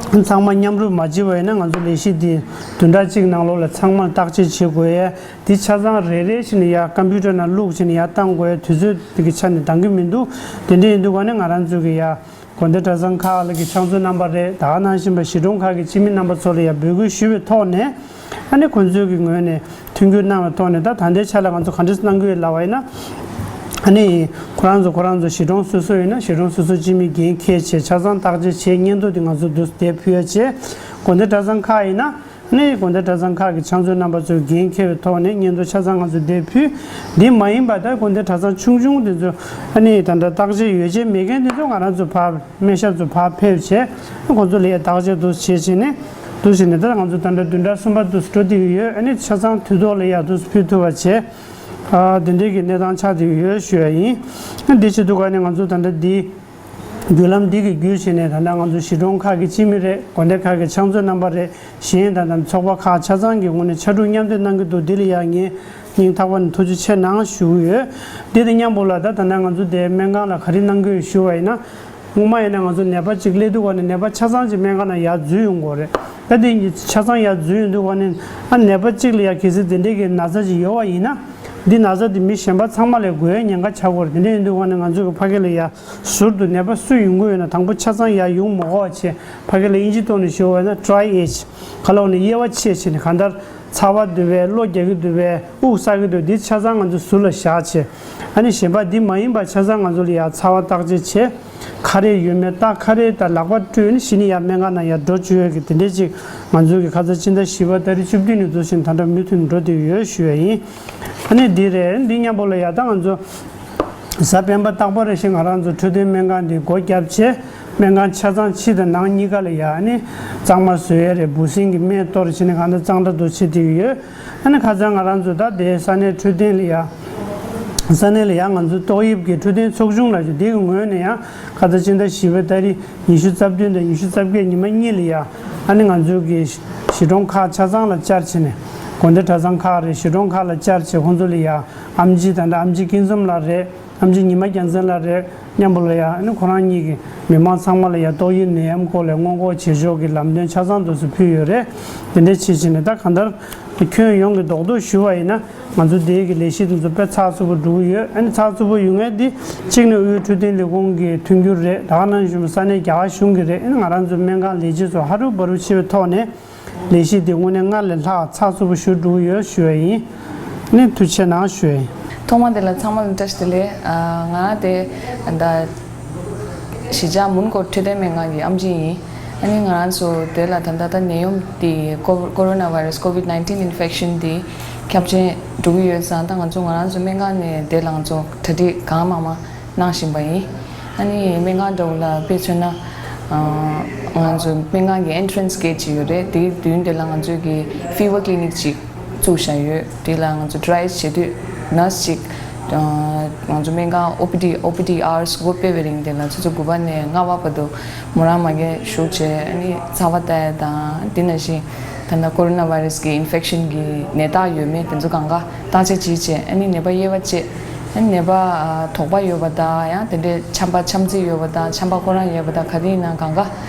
ཚང་མ་མཉམ་རུབ་མ་བྱས་པ་ཡིན་ན་ང་ཚོ་ལས་གཞི་འདི་བདུན་ཕྲག་གཅིག་ནང་ལོགས་ལ་ཚང་མ་བརྟག་དཔྱད་བྱེད་དགོས་ཡས། དེ་ཆ་ཚང་རེ་རེ་བཞིན་ཡར་ཀམ་པུ་ཊར་ནང་བླུགས་བྱས་ནས་ཡར་བཏང་དགོས་དུས་ཚོད་དེ་གི་ཆ་ནས་འདང་གི་མི་འདུག་དེ་འདྲ་ཡིན་དུས་ག་ནས་ང་རང་ཚོ་གི་ཡ་དགོན་སྡེ་གྲྭ་ཚང་ཁག་ལ་གི་ཕྱག་མཛོད་རྣམ་པ་རེད། ད་ག་ནང་བཞིན་པ་གཞིས་གྲོང་ཁག་གི་སྤྱི་མི་རྣམ་པ་ཚོ་ལ་ཡ་འབོད་སྐུལ་ཞུས་པའི་ཐོག་ནས་ཨ་ནི་ཁོང་ཚོའི་གི་ངོས་ནས་མཐུན་འགྱུར་གནང་བའི་ཐོག་ནས་ད་ད་ལྟའི་ཆ་ལ་ང་ཚོ་ག་འདྲས་གནང་གི་ཡོད་ལབ་པ་ཡིན་ན་ཨ་ནི་ཁོ་རང་ཚོ་ཁོ་རང་ཚོ་གཞིས་གྲོང་སོ་སོ་ཡིན་ན་གཞིས་གྲོང་སོ་སོ་སྤྱི་མི་འགན་འཁྱེར་བྱས་ཆ་ཚང་བརྟག་དཔྱད་བྱས་སྙན་ཐོ་དེ་ང་ཚོ་འདུག་སེ་དེབ་ཕུལ་ཡ་བྱས། དགོན་སྡེ་གྲྭ་ཚང་ཁག་ཡིན་ན། ནས་དགོན་སྡེ་གྲྭ་ཚང་ཁག་གི་ཕྱག་མཛོད་རྣམ་པ་ཚོས་འགན་འཁྱེར་བའི་ཐོག་ནས་སྙན་ཐོ་ཆ་ཚང་ང་ཚོས་འདིར་ཕུལ། འདི་མ་ཡིན་པ་ད་དགོན་སྡེ་གྲྭ་ཚང་ཆུང་ཆུང་དེ་ཚོ་ཨ་ནི་ད་ལྟ་བརྟག་དཔྱད་ཡོ་བྱད་མེད་མཁན་དེ་ཚོ་ང་རང་ཚོ་ཕར་སྨན་ཞབས་ཚོ་ཕར་ཕེབས་བྱས་ཁོང་ཚོ་ལ་ཡ་བརྟག་དཔྱད་དུ་བྱེད་བྱས་ནས་དུ་བྱས་ནས་ད་ང་ཚོ་ད་ལྟ་བདུན་ཕྲག་གསུམ་པ་དུ་འགྲོ་བསྡད་ཀྱི་ཡོད། ཨ་ནི་ཆ་ཚང་དུས་ཐོག་ལ་ཡ་དུ་ཕུལ་ཐུབ་པ་བྱས། ཨ་དེ་འདྲའི་གི་གནས་སྟངས་ཆགས་བསྡད་ཀྱི་ཡོད་ཞུ་ཡ་ཡིན། ཨ་འདི་བྱེད་དུས་ག་ནས་ང་ཚོ་ད་ལྟ་འདི། བརྒྱུད་ལམ་འདི་གི་བརྒྱུད་བྱས་ནས་ད་ལྟ་ང་ཚོ་གཞིས་གྲོང་ཁག་གི་སྤྱི་མི་རེད། དགོན་སྡེ་ཁག་གི་ཕྱག་མཛོད་རྣམ་པ་རེད། གཞན་ད་ལྟ་ཚོགས་པ་ཁག་ཆ་ཚང་གི་ངོས་ནས་ཕྱར་གྲུ་མཉམ་འདེགས་གནང་གི་འདུག་འདི་ལ་ཡང་ངས་སྙིང་ཐག་པ་ནས་ཐུགས་རྗེ་ཆེ་གནང་ཞུ་གི་ཡོད། འདི་དང་མཉམ་པོ་ལ་ད་ད་ལྟ་ང་ཚོ་དེ་སྨན་ཁང་ལ་ག་རེ་གནང་གི་ཡོད་ཞུ་བ་ཡིན་ན། སྔོན་མ་ཡིན་ན་ང་ཚོ་ནད་པ་གཅིག་སླེབས་དུས་ག་ནས་ནད་པ་ཆ་ཚང་གཅིག་སྨན་ཁང་ནང་ཡར་འཛུལ་ཡོང་གི་རེད། ད་དེ་ཆ་ཚང་ཡར་འཛུལ་ཡོང་དུས་ག་ནས་ཨ་ནད་པ་གཅིག་ལ་ཡ་གལ་སྲིད་དེ་འདྲའི་གི་ན་ཚ་ཅིག་ཡོད་པ་ཡིན་ན། འདི་ན་ཚ་དེ་མི་གཞན་པ་ཚང་མ་ལ་འགོས་ཡ་ཉེན་ཁ་ཆགས་ཀྱི་རེད། དེ་འདྲ་ཡིན་དུས་ག་ནས་ང་ཚོ་གི་ཕ་གི་ལ་ཡ་ཟུར་དུ་ནད་པ་སུ་ཡོང་གི་ཡོད་ན་དང་པོ་ཆ་ཚང་ཡར་ཡོང་མ་དགོས་པ་བྱས། ཕ་གི་ལ་དབྱིན་ཇི་ཐོག་ནས་ཞུ་བ་ཡིན་ན་ཌི་རའེ་ཨེཇ། ག་ལ་འོ་ནས་དབྱེ་བ་ཕྱེ་བྱས་ནས་གང་ལྟར། ཚ་བ་འདུག་པས། གློ་རྒྱག་གི་འདུག་པས། དབུགས་བསགས་ཀྱི་འདུག་འདི་ཆ་ཚང་ང་ཚོ་ཟུར་ལ་བཞག་བྱས། ཨ་ནི་གཞན་པ་འདི་མ་ཡིན་པ་ཆ་ཚང་ང་ཚོ་ལ་ཡ་ཚ་བ་བརྟག་དཔྱད་བྱས། ཁ་རས་ཡོད་མེད་བལྟ། ཁ་རས་དང་ལག་པ་བཀྲུས་ནས་གཞི་ནས་ཡ་སྨན་ཁང་ནང་ཡ་འགྲོ་བཅུག་ཡོད་ཀྱི་དེ་འདྲས་ཅིག་ང་ཚོའི་གི་ཁ་ཚ་སྤྱི་ཟླ་བཞི་པ་ཏ་རིག་བཅུ་བདུན་ནས་འཛུགས་བཞིན་ད་ལྟ་མུ་མཐུད་འགྲོ་བསྡད་ཡོད་ཞུ་ཡ་ཡིན། ཨ་ནི་འདི་རེད། འདི་མཉམ་པོ་ལ་ཡ་ད་ང་ཚོ་གཟའ་སྤེན་པ་རྟག་པར་རེ་བཞིན་ང་རང་ཚོ་འཕྲོད་བསྟེན་སྨན་ཁང་འདི་སྒོ་བརྒྱབ་བྱས། སྨན་ཁང་ཆ་ཚང་ཕྱི་དང་ནང་གཉིས་ཀ་ལ་ཡ་ཨ་ནི་གཙང་མ་བཟོ་ཡས་རེད། འབུ་སྲིན་གྱི་སྨན་གཏོར་བྱས་ནས་གང་ལྟར་གཙང་སྦྲ་དུ་བྱེད་བསྡད་ཡོད། ཨ་ནི་ཁ་སང་ང་རང་ཚོ་ད་དེ་ས་གནས་འཕྲོད་བསྟེན་ལ་ཡ། ས་གནས་ལ་ཡ་ང་ཚོ་ཏོག་དབྱིབས་ཀྱི་འཕྲོད་བསྟེན་ཚོགས་ཆུང་ལ་ཡ་དེ་གི་ངོས་ནས་ཡ་ཁ་ཚ་སྤྱི་ཟླ་བཞི་པའི་ཏ་རིག་ཉི་ཤུ་རྩ་བདུན་དང་ཉི་ཤུ་རྩ་བརྒྱད་ཉི་མ་གཉིས་ལ་ཡ། ཨ་ནི་ང་ཚོ་གི་གཞིས་གྲོང་ཁག་ཆ་ཚང་ལ་བཅར་བྱས་ནས། དགོན་སྡེ་གྲྭ་ཚང་ཁག་རེད། གཞིས་གྲོང་ཁག་ལ་བཅར་བྱས་ཁོང་ཚོ་ལ་ཡ་ཨེམ་ཆི་དང་འདྲ་ཨེམ་ཆི་སྐྱིད་འཛོམས་ལགས་རེད། ཨེམ་ཆི་ཉི་མ་རྒྱལ་མཚན་ལགས་རེད། མཉམ་པོ་ལ་ཡ་ཨ་ནི་ཁོ་རང་གཉིས་ཀྱིས་མི་མང་ཚང་མ་ལ་ཡ་ཏོག་དབྱིབས་ནད་ཡམས་སྐོར་ལ་སྔོན་འགོག་བྱེད་ཕྱོགས་ཀྱི་ལམ་སྟོན་ཆ་ཚང་དུ་སུ་ཕུལ་ཡོད་རེད། དེ་འདྲ་བྱེད་བྱས་ནས་ད་གང་ལྟར་ཁྱོན་ཡོངས་ཀྱི་རྡོག་རྡོག་ཞུ་བ་ཡིན་ན། ང་ཚོ་དེའི་གི་ལས་གཞི་དེ་ཚོ་དཔེ་ཚགས་ཚུད་པོ་འགྲོ་གི་ཡོད། ཨ་ནི་ཚགས་ཚུད་པོ་ཡོང་མཁན་དེ་གཅིག་ནས་དབུས་འཕྲོད་བསྟེན་ལས་ཁུངས་ཀྱི་མཐུན་འགྱུར་རེད། ད་ག་ནང་བཞིན་ས་གནས་རྒྱ་གར་གཞུང་གི་རེད། ཨ་ནི་ང་རང་ཚོ་སྨན་ཁང་ལས་བྱེད་ཚོ་ཧ་རུ་བ་རུ་བྱེད་པའི་ཐོག་ནས་ལས་གཞི་དེ་དངོས་གནས་སྔར་ལས་ལྷག་ཚགས་ཚུད་པོ་ཞུ་འགྲོ་གི་ཡོད་ཞུ་བ་ཡིན། ཨ་ནི་ཐུགས་རྗེ་གནང་ཞུ་བ་ཡིན། ཐོག་མ་དེ་ལ་ཚང་མ་ལ་བཀྲ་ཤིས་བདེ་ལེགས། ཨ། ང་དེ་ད་གཞིས་ཆགས་མོན་གྷོ་འཕྲོད་བསྟེན་སྨན་ཁང་གི་ཨེམ་ཆི་ཡིན། ཨ་ནི་ང་རང་ཚོ་དེ་ལ་ད་ལྟ་ད་ནད་ཡམས་དེ་ཀོ་ཀོ་རོ་ན་བྷའི་རེ་སི་ཀོ་ཝིད་ནའིན་ཊིན་ཨིན་ཕེག་ཤན་དེ་ཁྱབ་ཆེན་འགྲོ་གི་ཡོད་ཙང་། ད་ང་ཚོ་ང་རང་ཚོ་སྨན་ཁང་ནས་དེ་ལ་ང་ཚོ་གྲ་སྒྲིག་གང་མང་མང་གནང་བཞིན་པ་ཡིན། ཨ་ནི་སྨན་ཁང་འདྲ་བོ་ལ་དཔེ་མཚོན་ན། ཨ། ང་ཚོ་སྨན་ཁང་གི་ཨེན་ཊི་རན་སི་གེ་ཊི་ཅིག་ཡོད་རེད། དེའི་མདུན་དེ་ལ་ང་ཚོའི་གི་ཕི་བར་ཀི་ལི་ནིག་ཅིག་བཙུགས་བཞག་ཡོད། དེ་ལ་ང་ཚོ་ཌི་རའེ་ཡོ་ཊི་བྱེད་དུས་ནར་སི་ཅིག་ཨ། ང་ཚོ་སྨན་ཁང་ཨོ་པི་ཌི་ཨོ་པི་ཌི་ཨ་ཝར་སི་འགོ་སྤེལ་བའི་རིང་དེ་ལ་ཆུ་ཚོད་དགུ་པ་ནས་ལྔ་པ་བར་དུ་མོ་རང་མ་གིར་བཞུགས་བྱས། ཨ་ནི་ཚ་བ་ལྟ་ཡ་དང་། དེ་ནང་བཞིན་ད་ལྟ་ཀོ་རོ་ན་བྷའི་རེ་སི་གི་ཨིན་ཕེག་ཤན་གི་ནད་རྟགས་ཡོད་མེད་དེ་ཚོ་གང་ག་བརྟག་དཔྱད་བྱེད་བྱས། ཨ་ནི་ནད་པ་དབྱེ་བ་བྱས། ཨ་ནི་ནད་པ་ཨ། དོགས་པ་ཡོད་པ་དང་། ཡང་དེ་འདྲའི་ཆམ་པ་ཆམ་ཚིགས་ཡོད་པ་དང་། ཆམ་པ་ཁོ་རང་ཡོད་པ་དང་། ག་དེ་ཡིན་ན་གང་ག་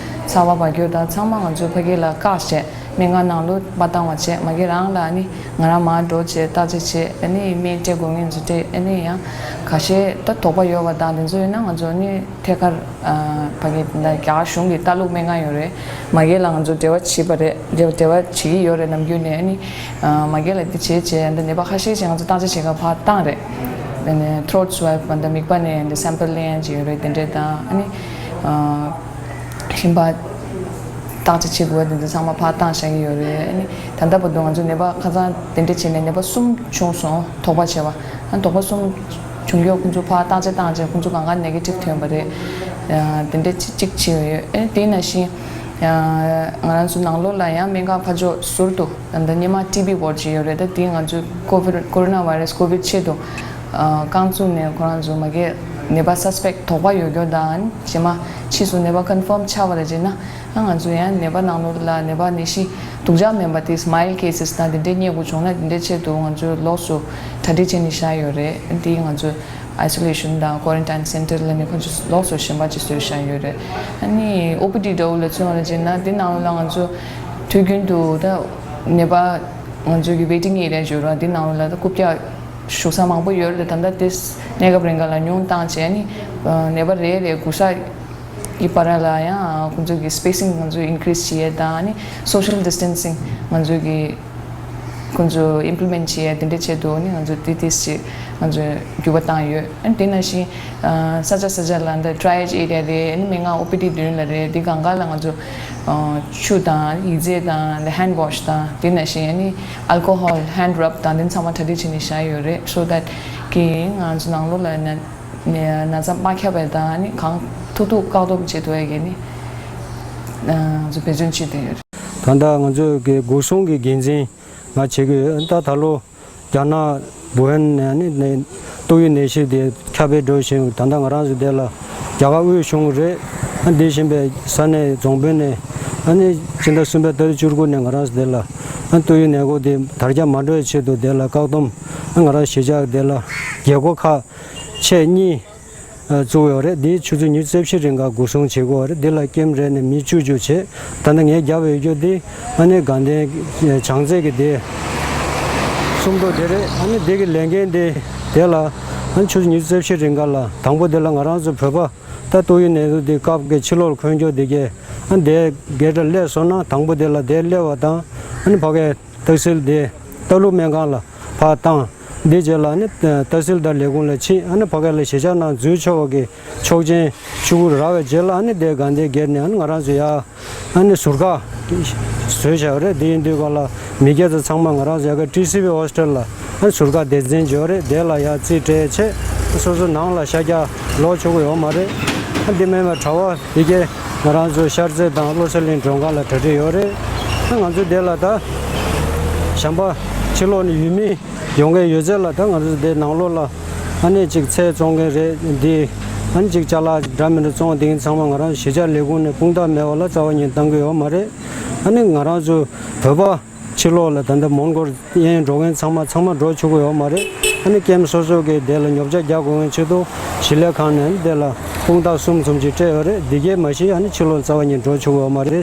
ཚ་བ་འབར་རྒྱུ་དང་། ཚང་མ་ང་ཚོ་ཕ་གི་ལ་བཀག་བྱས། སྨན་ཁང་ནང་ལོགས་མ་བཏང་བ་བྱས། མ་གིར་རང་ལ་ཨ་ནི་ང་རང་མར་འགྲོ་བྱས་བརྟག་དཔྱད་བྱས། ཨ་ནི་སྨན་སྤྲད་དགོས་མཁན་ཚོ་སྤྲད། ཨ་ནི་ཡང་ཁ་ཤས་ད་དོགས་པ་ཡོད་པ་དང་དེ་ཚོ་ཡོད་ན་ང་ཚོ་ཨ་ནི་ཐད་ཀར་ཨ། ཕ་གི་ད་རྒྱ་གར་གཞུང་གི་ལྟ་ལུགས་སྨན་ཁང་ཡོད་རེད། མ་གིར་ལ་ང་ཚོ་འབྲེལ་བ་བྱེད་པ་རེད། འབྲེལ་འབྲེལ་བ་བྱེད་ཀྱི་ཡོད་རེད་ནམ་རྒྱུན་ནས། ཨ་ནི་ཨ། མ་གིར་ལ་འདི་བྱས་བྱས་ད་ནད་པ་ཁ་ཤས་ཤིག་ང་ཚོ་བརྟག་དཔྱད་བྱེད་གར་ཕར་བཏང་རེད། ཨ་ནི་ཐྲོཊ་སི་ཝེབ་ད་མིད་པ་ནས་འདི་སེམ་པལ་ལེན་ཡ་ཅིག་ཡོད་རེད། དེ་འདྲས་དང་། ཨ་ནི་ཨ། གཞན་པ་བརྟག་དཔྱད་བྱེད་དགོས་པ་དེ་ཚོ་ཚང་མ་ཕར་བཏང་བཞག་གི་ཡོད་རེད། ཨ་ནི་ད་ལྟ་བར་དུ་ང་ཚོ་ནད་པ་ཁ་སང་དེ་འདྲ་བྱས་ནས་ནད་པ་གསུམ་བྱུང་སོང་། དོགས་པ་བྱས་པ། ཨ། དོགས་པ་གསུམ་བྱུང་རྒྱུ་ཁོང་ཚོ་ཕར་བརྟག་དཔྱད་བཏང་རྗེས་ཁོང་ཚོ་གང་ག་ནེ་གེ་ཊིབ་ཐོན་པ་རེད། ཨ། དེ་འདྲ་གཅིག་གཅིག་བྱས་ཡོད། ཨ་ནི་དེ་ནང་བཞིན་ཨ། ང་རང་ཚོ་ནང་ལོགས་ལ་ཡང་སྨན་ཁང་ཕར་ཕྱོགས་ཟུར་དུ་ད་ལྟ་སྔོན་མ་ཊི་བི་ཝོར་ཌི་ཅིག་ཡོད་རེད། ད་དེ་ང་ཚོ་ཀོ་ཝིཌ་ཀོ་རོ་ན་བྷའི་རེ་སི་ཀོ་ཝིཌ་ཆེད་དུ་ཨ། རྐང་བཙུགས་ནས་ཁོ་རང་ཚོ་མ་གིར་ནད་པ་སཱ་སི་པེག་དོགས་པ་ཡོད་རྒྱུ་དང་། རྗེས་མ་ཕྱིས་སུ་ནད་པ་ཀོན་ཕོམ་ཆགས་པ་རེད་བྱས་ན། ཨ། ང་ཚོ་ཡང་ནད་པ་ནང་ལོགས་ལ་ནད་པ་ནད་གཞི་སྡུག་ཅག་མིན་པ་དེ་མའིལ་ཌི་ཀེ་སི་དང་དེ་འདྲའི་རྙེད་དགོས་བྱུང་ན་དེ་འདྲའི་ཆེད་དུ་ང་ཚོས་ལོགས་སུ་གྲ་སྒྲིག་བྱས་ནས་བཞག་ཡོད་རེད། དེ་ང་ཚོས་ཨའི་སོ་ལེ་ཤན་དང་ཀོ་རན་ཊིན་སེན་ཊར་ལབ་ནས་ཁོ་ཚོ་ལོགས་སུ་གཞན་པ་ཅིག་བཟོས་བཞག་ཡོད་རེད། ཨ་ནི་ཨོ་པི་ཌི་འདྲ་བོ་ལ་མཚོན་པ་ལ་བྱས་ན་དེ་ནང་ལོགས་ལ་ང་ཚོ་དུས་རྒྱུན་དུ་ད་ནད་པ་ང་ཚོ་གི་ཝེ་ཊིང་ཨེ་རི་ཡ་ཡོད་རེད། དེ་ནང་ལོགས་ལ་ད་རྐུབ་བཀྱག་བཞུགས་ས་མང་པོ་ཡོད་རེད། ད་ལྟ་དེ་གནས་སྐབས་རིང་ག་ལ་ཉུང་བཏང་བྱས། ཨ་ནི་ནད་པ་རེ་རེ་སྒུག་ས་གི་བར་ལ་ཡང་ཁོང་ཚོ་གི་སི་པེ་སིང་ང་ཚོ་ཨིན་ཀི་རི་སི་བྱེད་ཡས་དང་། ཨ་ནི་སོ་ཤལ་ཌི་སི་ཊན་སིང་ང་ཚོ་གི་ཁོང་ཚོ་ཨིམ་པི་ལི་མེན་ཊི་བྱེད་ཡས་དེ་འདྲ་ཆེད་དུ། ཨ་ནི་ང་ཚོ་དེ་དེ་ཞིག་ང་ཚོ་འགྱུར་བ་བཏང་ཡོད། ཨ་ནི་དེ་ནང་བཞིན་ཨ་ས་ཆ་ས་ཆ་ལ་འདི་ཌི་རའེ་ཨེ་རི་ཡ་རེད། ཨ་ནི་སྨན་ཁང་ཨོ་པི་ཌི་མདུན་ལ་རེད། དེ་གང་ག་ལ་ང་ཚོ་ཨ་ཆུ་དང་ཡི་ཙེ་དང་ཧེན་ཌི་ཝོཤ་དང་། དེ་ནང་བཞིན་ཨ་ནི་ཨལ་ཀོ་ཧོལ་ཧེན་ཌི་རབ་དང་དེ་ཚང་མ་གྲ་སྒྲིག་བྱས་ནས་བཞག་ཡོད་རེད། སོ་དེཊ་གི་ང་ཚོ་ནང་ལོགས་ལ་ན་ན་ན་ཚ་མ་ཁྱབ་པ་དང་། ཨ་ནི་གང་ཐུབ་ཐུབ་བཀག་སྡོམ་བྱེད་ཐུབ་ཡ་གི་ནི་ང་ཚོ་འབད་བརྩོན་བྱེད་བསྡད་ཡོད་རེད། ད་ལྟ་ང་ཚོ་གི་འགོག་སྲུང་གི་འགན་འཛིན་ང་བྱེད་ཀྱི་ཡོད། ད་ད་ལོ་རྒྱ་ནག་ཝུ་ཧན་ནས་ནི་ནི་ཏོག་དབྱིབས་ནད་གཞི་དེ་ཁྱབ་སྤེལ་འགྲོ་བཞིན། ད་ལྟ་ང་རང་ཚོ་དེ་ལ་ རྒྱ་གར་དབུས་གཞུང་རེད། ཨ་འདི་བཞིན་པའི་ས་གནས་རྫོང་དཔོན་ནས་ཨ་ནི་སྤྱི་ཟླ་གསུམ་པའི་ཏ་རིག་བཅུ་དགུ་ནས་ང་རང་ཚོ་དེ་ལ་ཨ་ཏོག་དབྱིབས་ནད་འགོག་དེ་དར་ཁྱབ་མ་འགྲོ་བའི་ཆེད་དུ་དེ་ལ་བཀག་སྡོམ་ཨ་ང་རང་གཞིས་ཆགས་དེ་ལ་རྒྱལ་སྒོ་ཁག་ཆེད་གཉིས་ཨ་བཙུགས་ཡོད་རེད། འདི་ཆུ་ཚོད་ཉི་ཤུ་རྩ་བཞི་རིང་ག་སྒོ་སྲུང་བྱེད་དགོས་རེད། འདི་ལ་ཀེམ་རེ་ནས་མི་བཅུ་བཅུ་བྱས། ད་ལྟ་ངས་བརྒྱབ་པའི་རྒྱུ་འདི་ཨ་ནི་དགའ་ལྡན་བྱང་རྩེ་གི་དེ་སུམ་མདོ་དེ་རེད། ཨ་ནི་འདི་གི་ལས་འགན་དེ་དེ་ལ་ཨ་ནི་ཆུ་ཚོད་ཉི་ཤུ་རྩ་བཞི་རིང་ག་ལ་དང་པོ་དེ་ལ་ང་རང་ཚོ་བོད་པ་ད་ཏོག་དབྱིབས་ནད་དུག་དེ་སྐབས་ཀྱི་ཕྱི་ལོགས་འཁོན་རྒྱུ་དེ་གས་ཨ་ནི་དེ་གས་ར་སླེབས་སོང་ན་དང་པོ་དེ་ལ་དེ་སླེབས་པ་དང་ཨ་ནི་ཕ་གའི་ཏག་སིལ་དེ་ཏ་ལུ་སྨན་ཁང་ལ་ཕར་བཏང་། འདི་རྗེས་ལ་ནི་ཏ་སིལ་དར་ལས་ཁུངས་ལ་ཕྱིན། ཨ་ནི་ཕ་ག་ལ་གཞིས་ཆགས་ནང་འཛུལ་ཆོག་པ་གི་ཆོག་མཆན་ཞུ་དགོས་རག་པའི་རྗེས་ལ་ཨ་ནི་དེ་དགའ་ལྡན་སྒེར་ནས་ཨ་ནི་ང་རང་ཚོ་ཡ་ཨ་ནི་ཟུར་བཀག་བཟོས་བཞག་རེད། དེ་ཡིན་དུས་ག་ལ་མི་སྐྱ་ཚོ་ཚང་མ་ང་རང་ཚོ་ཡ་ག་ཊི་སི་ཝི་ཧོ་སི་ཊལ་ལ་ཨ་ནི་ཟུར་བཀག་སྡེ་ཚན་འབྱོར་རེད། དེ་ལ་ཡ་རྩིས་སྤྲད་བྱས་སོ་སོ་ནང་ལ་ཤར་རྒྱག་ལོག་ཆོག་གི་ཡོད་མ་རེད། ཨ་འདི་མིན་པ་གྲྭ་པ་དེ་གས་ང་རང་ཚོ་ཤར་རྩེ་དང་བློ་གསལ་གླིང་མགྲོན་ཁང་ལ་གྲ་སྒྲིག་ཡོད་རེད། ཨ་ང་ཚོ་དེ་ལ་ད་གཞན་པ་ཕྱི་ལོགས་ནས་ཡུལ་མི་ཡོང་མཁན་ཡོད་ཚད་ལ་ད་ང་ཚོ་དེ་ནང་ལོགས་ལ་ཨ་ནི་ཅིག་ཚལ་བཙོང་མཁན་རེད། འདི་ཨ་ནི་ཅིག་ཅ་ལག་འདྲ་མི་འདྲ་བཙོང་བསྡད་མཁན་ཚང་མ་ང་རང་གཞིས་ཆགས་ལས་ཁུངས་ནས་དཔུང་རྟགས་མེད་པ་ལ་རྩ་བ་ཉིད་བཏང་གི་ཡོད་མ་རེད། ཨ་ནི་ང་རང་ཚོ་བོད་པ་ཕྱི་ལོགས་ལ་ད་ལྟ་མོན་གྷོར་གཡས་གཡོན་འགྲོ་མཁན་ཚང་མ་ཚང་མ་འགྲོ་ཆོག་གི་ཡོད་མ་རེད། ཨ་ནི་ཀེམ་སོ་སོ་གི་དེ་ལ་ཉོ་ཆ་རྒྱག་དགོས་མཁན་ཆེད་དུ་ཞིང་ལས་ཁང་ནས་ཨ་ནི་དེ་ལ་དཔུང་རྟགས་གསུམ་གསུམ་ཅིག་སྤྲད་ཡོད་རེད། འདི་གས་མ་གཞི་ཨ་ནི་ཕྱི་ལོགས་རྩ་བ་ཉིད་འགྲོ་ཆོག་གི་ཡོད་མ་རེད།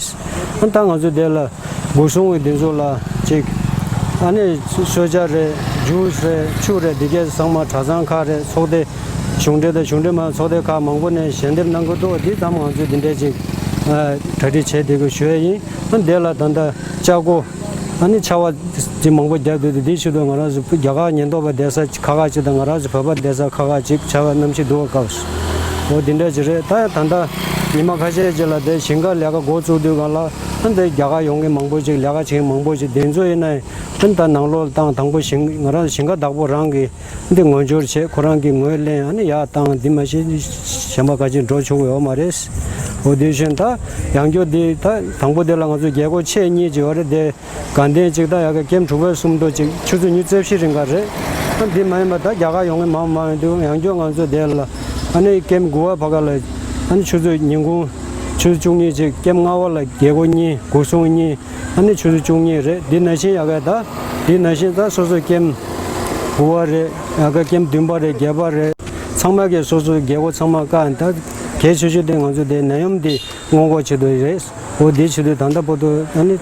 ཨ་ནི་ད་ང་ཚོ་དེ་ལ་སྒོ་སྲུང་གི་འདི་ཚོ་ལ་ཅིག་ཨ་ནི་གསོལ་ཇ་རེད། ཇུས་རེད། ཆུ་རེད། འདི་གས་ཚང་མ་གྲྭ་ཚང་ཁག་རེད། ཚོགས་སྡེ་གཞུང་འབྲེལ་དང་གཞུང་འབྲེལ་མ་ཚོགས་སྡེ་ཁག་མང་པོ་ནས་ཞལ་འདེབས་གནང་གི་འདུག་འདི་ཙམ་ང་ཚོས་འདི་འདྲས་ཅིག་ཨ་གྲ་སྒྲིག་བྱས་བསྡད་དགོས་ཞུ་ཡས་ཡིན། ཨ་འདི་ལ་ད་ལྟ་ལྕགས་སྒོ་ཨ་ནི་ཆར་པ་ཅིག་མང་པོ་བརྒྱབ་འདུག་འདི་ཆེད་དུ་ང་རང་ཚོ་རྒྱ་གར་ཉེན་རྟོག་པ་བསྡད་ས་ཁག་ཁག་ཅིག་དང་ང་རང་ཚོ་བོད་པ་བསྡད་ས་ཁག་ཁག་ཅིག་ཆར་པ་གནམ་གཤིས་སྡུག་པ་སྐབས་སུ་འོ་འདི་འདྲ་ཅིག་རེད། ད་ཡང་ད་ལྟ་ཉི་མ་ཁ་ཤས་ཅིག་ལ་དེ་ཞིང་ཁ་ལས་ཀ་འགོ་བཙུགས་དུས་སྒང་ལ་ཨ་འདི་རྒྱ་གར་ཡོང་མཁན་མང་པོ་ཅིག་ལས་ཀ་བྱེད་མཁན་མང་པོ་ཅིག་དེ་ཚོ་ཡིན་ན་ཡང་ཨ་ད་ནང་ལོགས་ལ་བཏང་། དང་པོ་ཞིང་ང་རང་ཞིང་ཁ་བདག་པོ་རང་གི་འདི་ངོས་སྦྱོར་བྱས། ཁོ་རང་གིས་ངོས་ལེན། ཨ་ནི་ཡར་བཏང་། འདི་མ་གཞི་གཞན་པ་ག་ཅིག་འགྲོ་ཆོག་གི་ཡོད་མ་རེད། འོ་དེ་བཞིན་ད་ཡང་སྐྱོར་འདི་ད་དང་པོ་དེ་ལ་ང་ཚོ་རྒྱལ་སྒོ་ཆེ་གཉིས་ཅིག་ཡོད་རེད། དེ་དགའ་ལྡན་གཅིག་དང་ཡ་གི་ཀེམ་དྲུག་པའི་གསུམ་མདོ་གཅིག་ཆུ་ཚོད་ཉི་ཤུ་རྩ་བཞི་རིང་ག་རེད། ཨ་འདི་མ་ཡིན་པ་ད་རྒྱ་གར་ཡོང་མཁན་མང་མང་ཡོང་དུས་ཡང་སྐྱོར་ང་ཚོ་དེ་ལ་ཨ་ནི་ཀེམ་དགུ་པ་བར་ག་ལ་ཨ་ནི་ཆུ་ཚོད་ཉིན་གུང་ཆུ་ཚོད་བཅུ་གཉིས་ཅིག་ཀེམ་ལྔ་པ་ལ་རྒྱལ་སྒོ་གཉིས། སྒོ་སྲུང་གཉིས། ཨ་ནི་ཆུ་ཚོད་བཅུ་གཉིས་རེད། འདི་ནང་བཞིན་ཡ་གི་ད་འདི་ནང་བཞིན་ད་སོ་སོ་ཀེམ་དགུ་པ་རེད། ཡ་གི་ཀེམ་བདུན་པ་རེད། བརྒྱད་པ་རེད། ཚང་མ་གིས་སོ་སོའི་རྒྱལ་སྒོ་ཚང་མ་བཀག་ད་གལ་ཆེ་ཤོས་དེ་ང་ཚོ་དེ་ནད་ཡམས་འདི་སྔོན་འགོག་ཆེད་དུ་རེད། འོ་དེ་ཆེད་དུ་ད་ལྟ་བར་དུ་ཨ་ནི་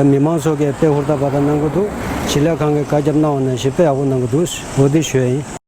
མི་མང་ཚོ་གིས་དཔེ་ཧུར་ཐག་པ་ད་གནང་གི་འདུག་ཞིང་ལས་ཁང་གིས་བཀའ་ཁྱབ་གནང་བ་ནང་བཞིན་དཔེ་ཡག་པོ་གནང་གི་འདུག་འོ་དེ་ཞུ་ཡ་ཡིན།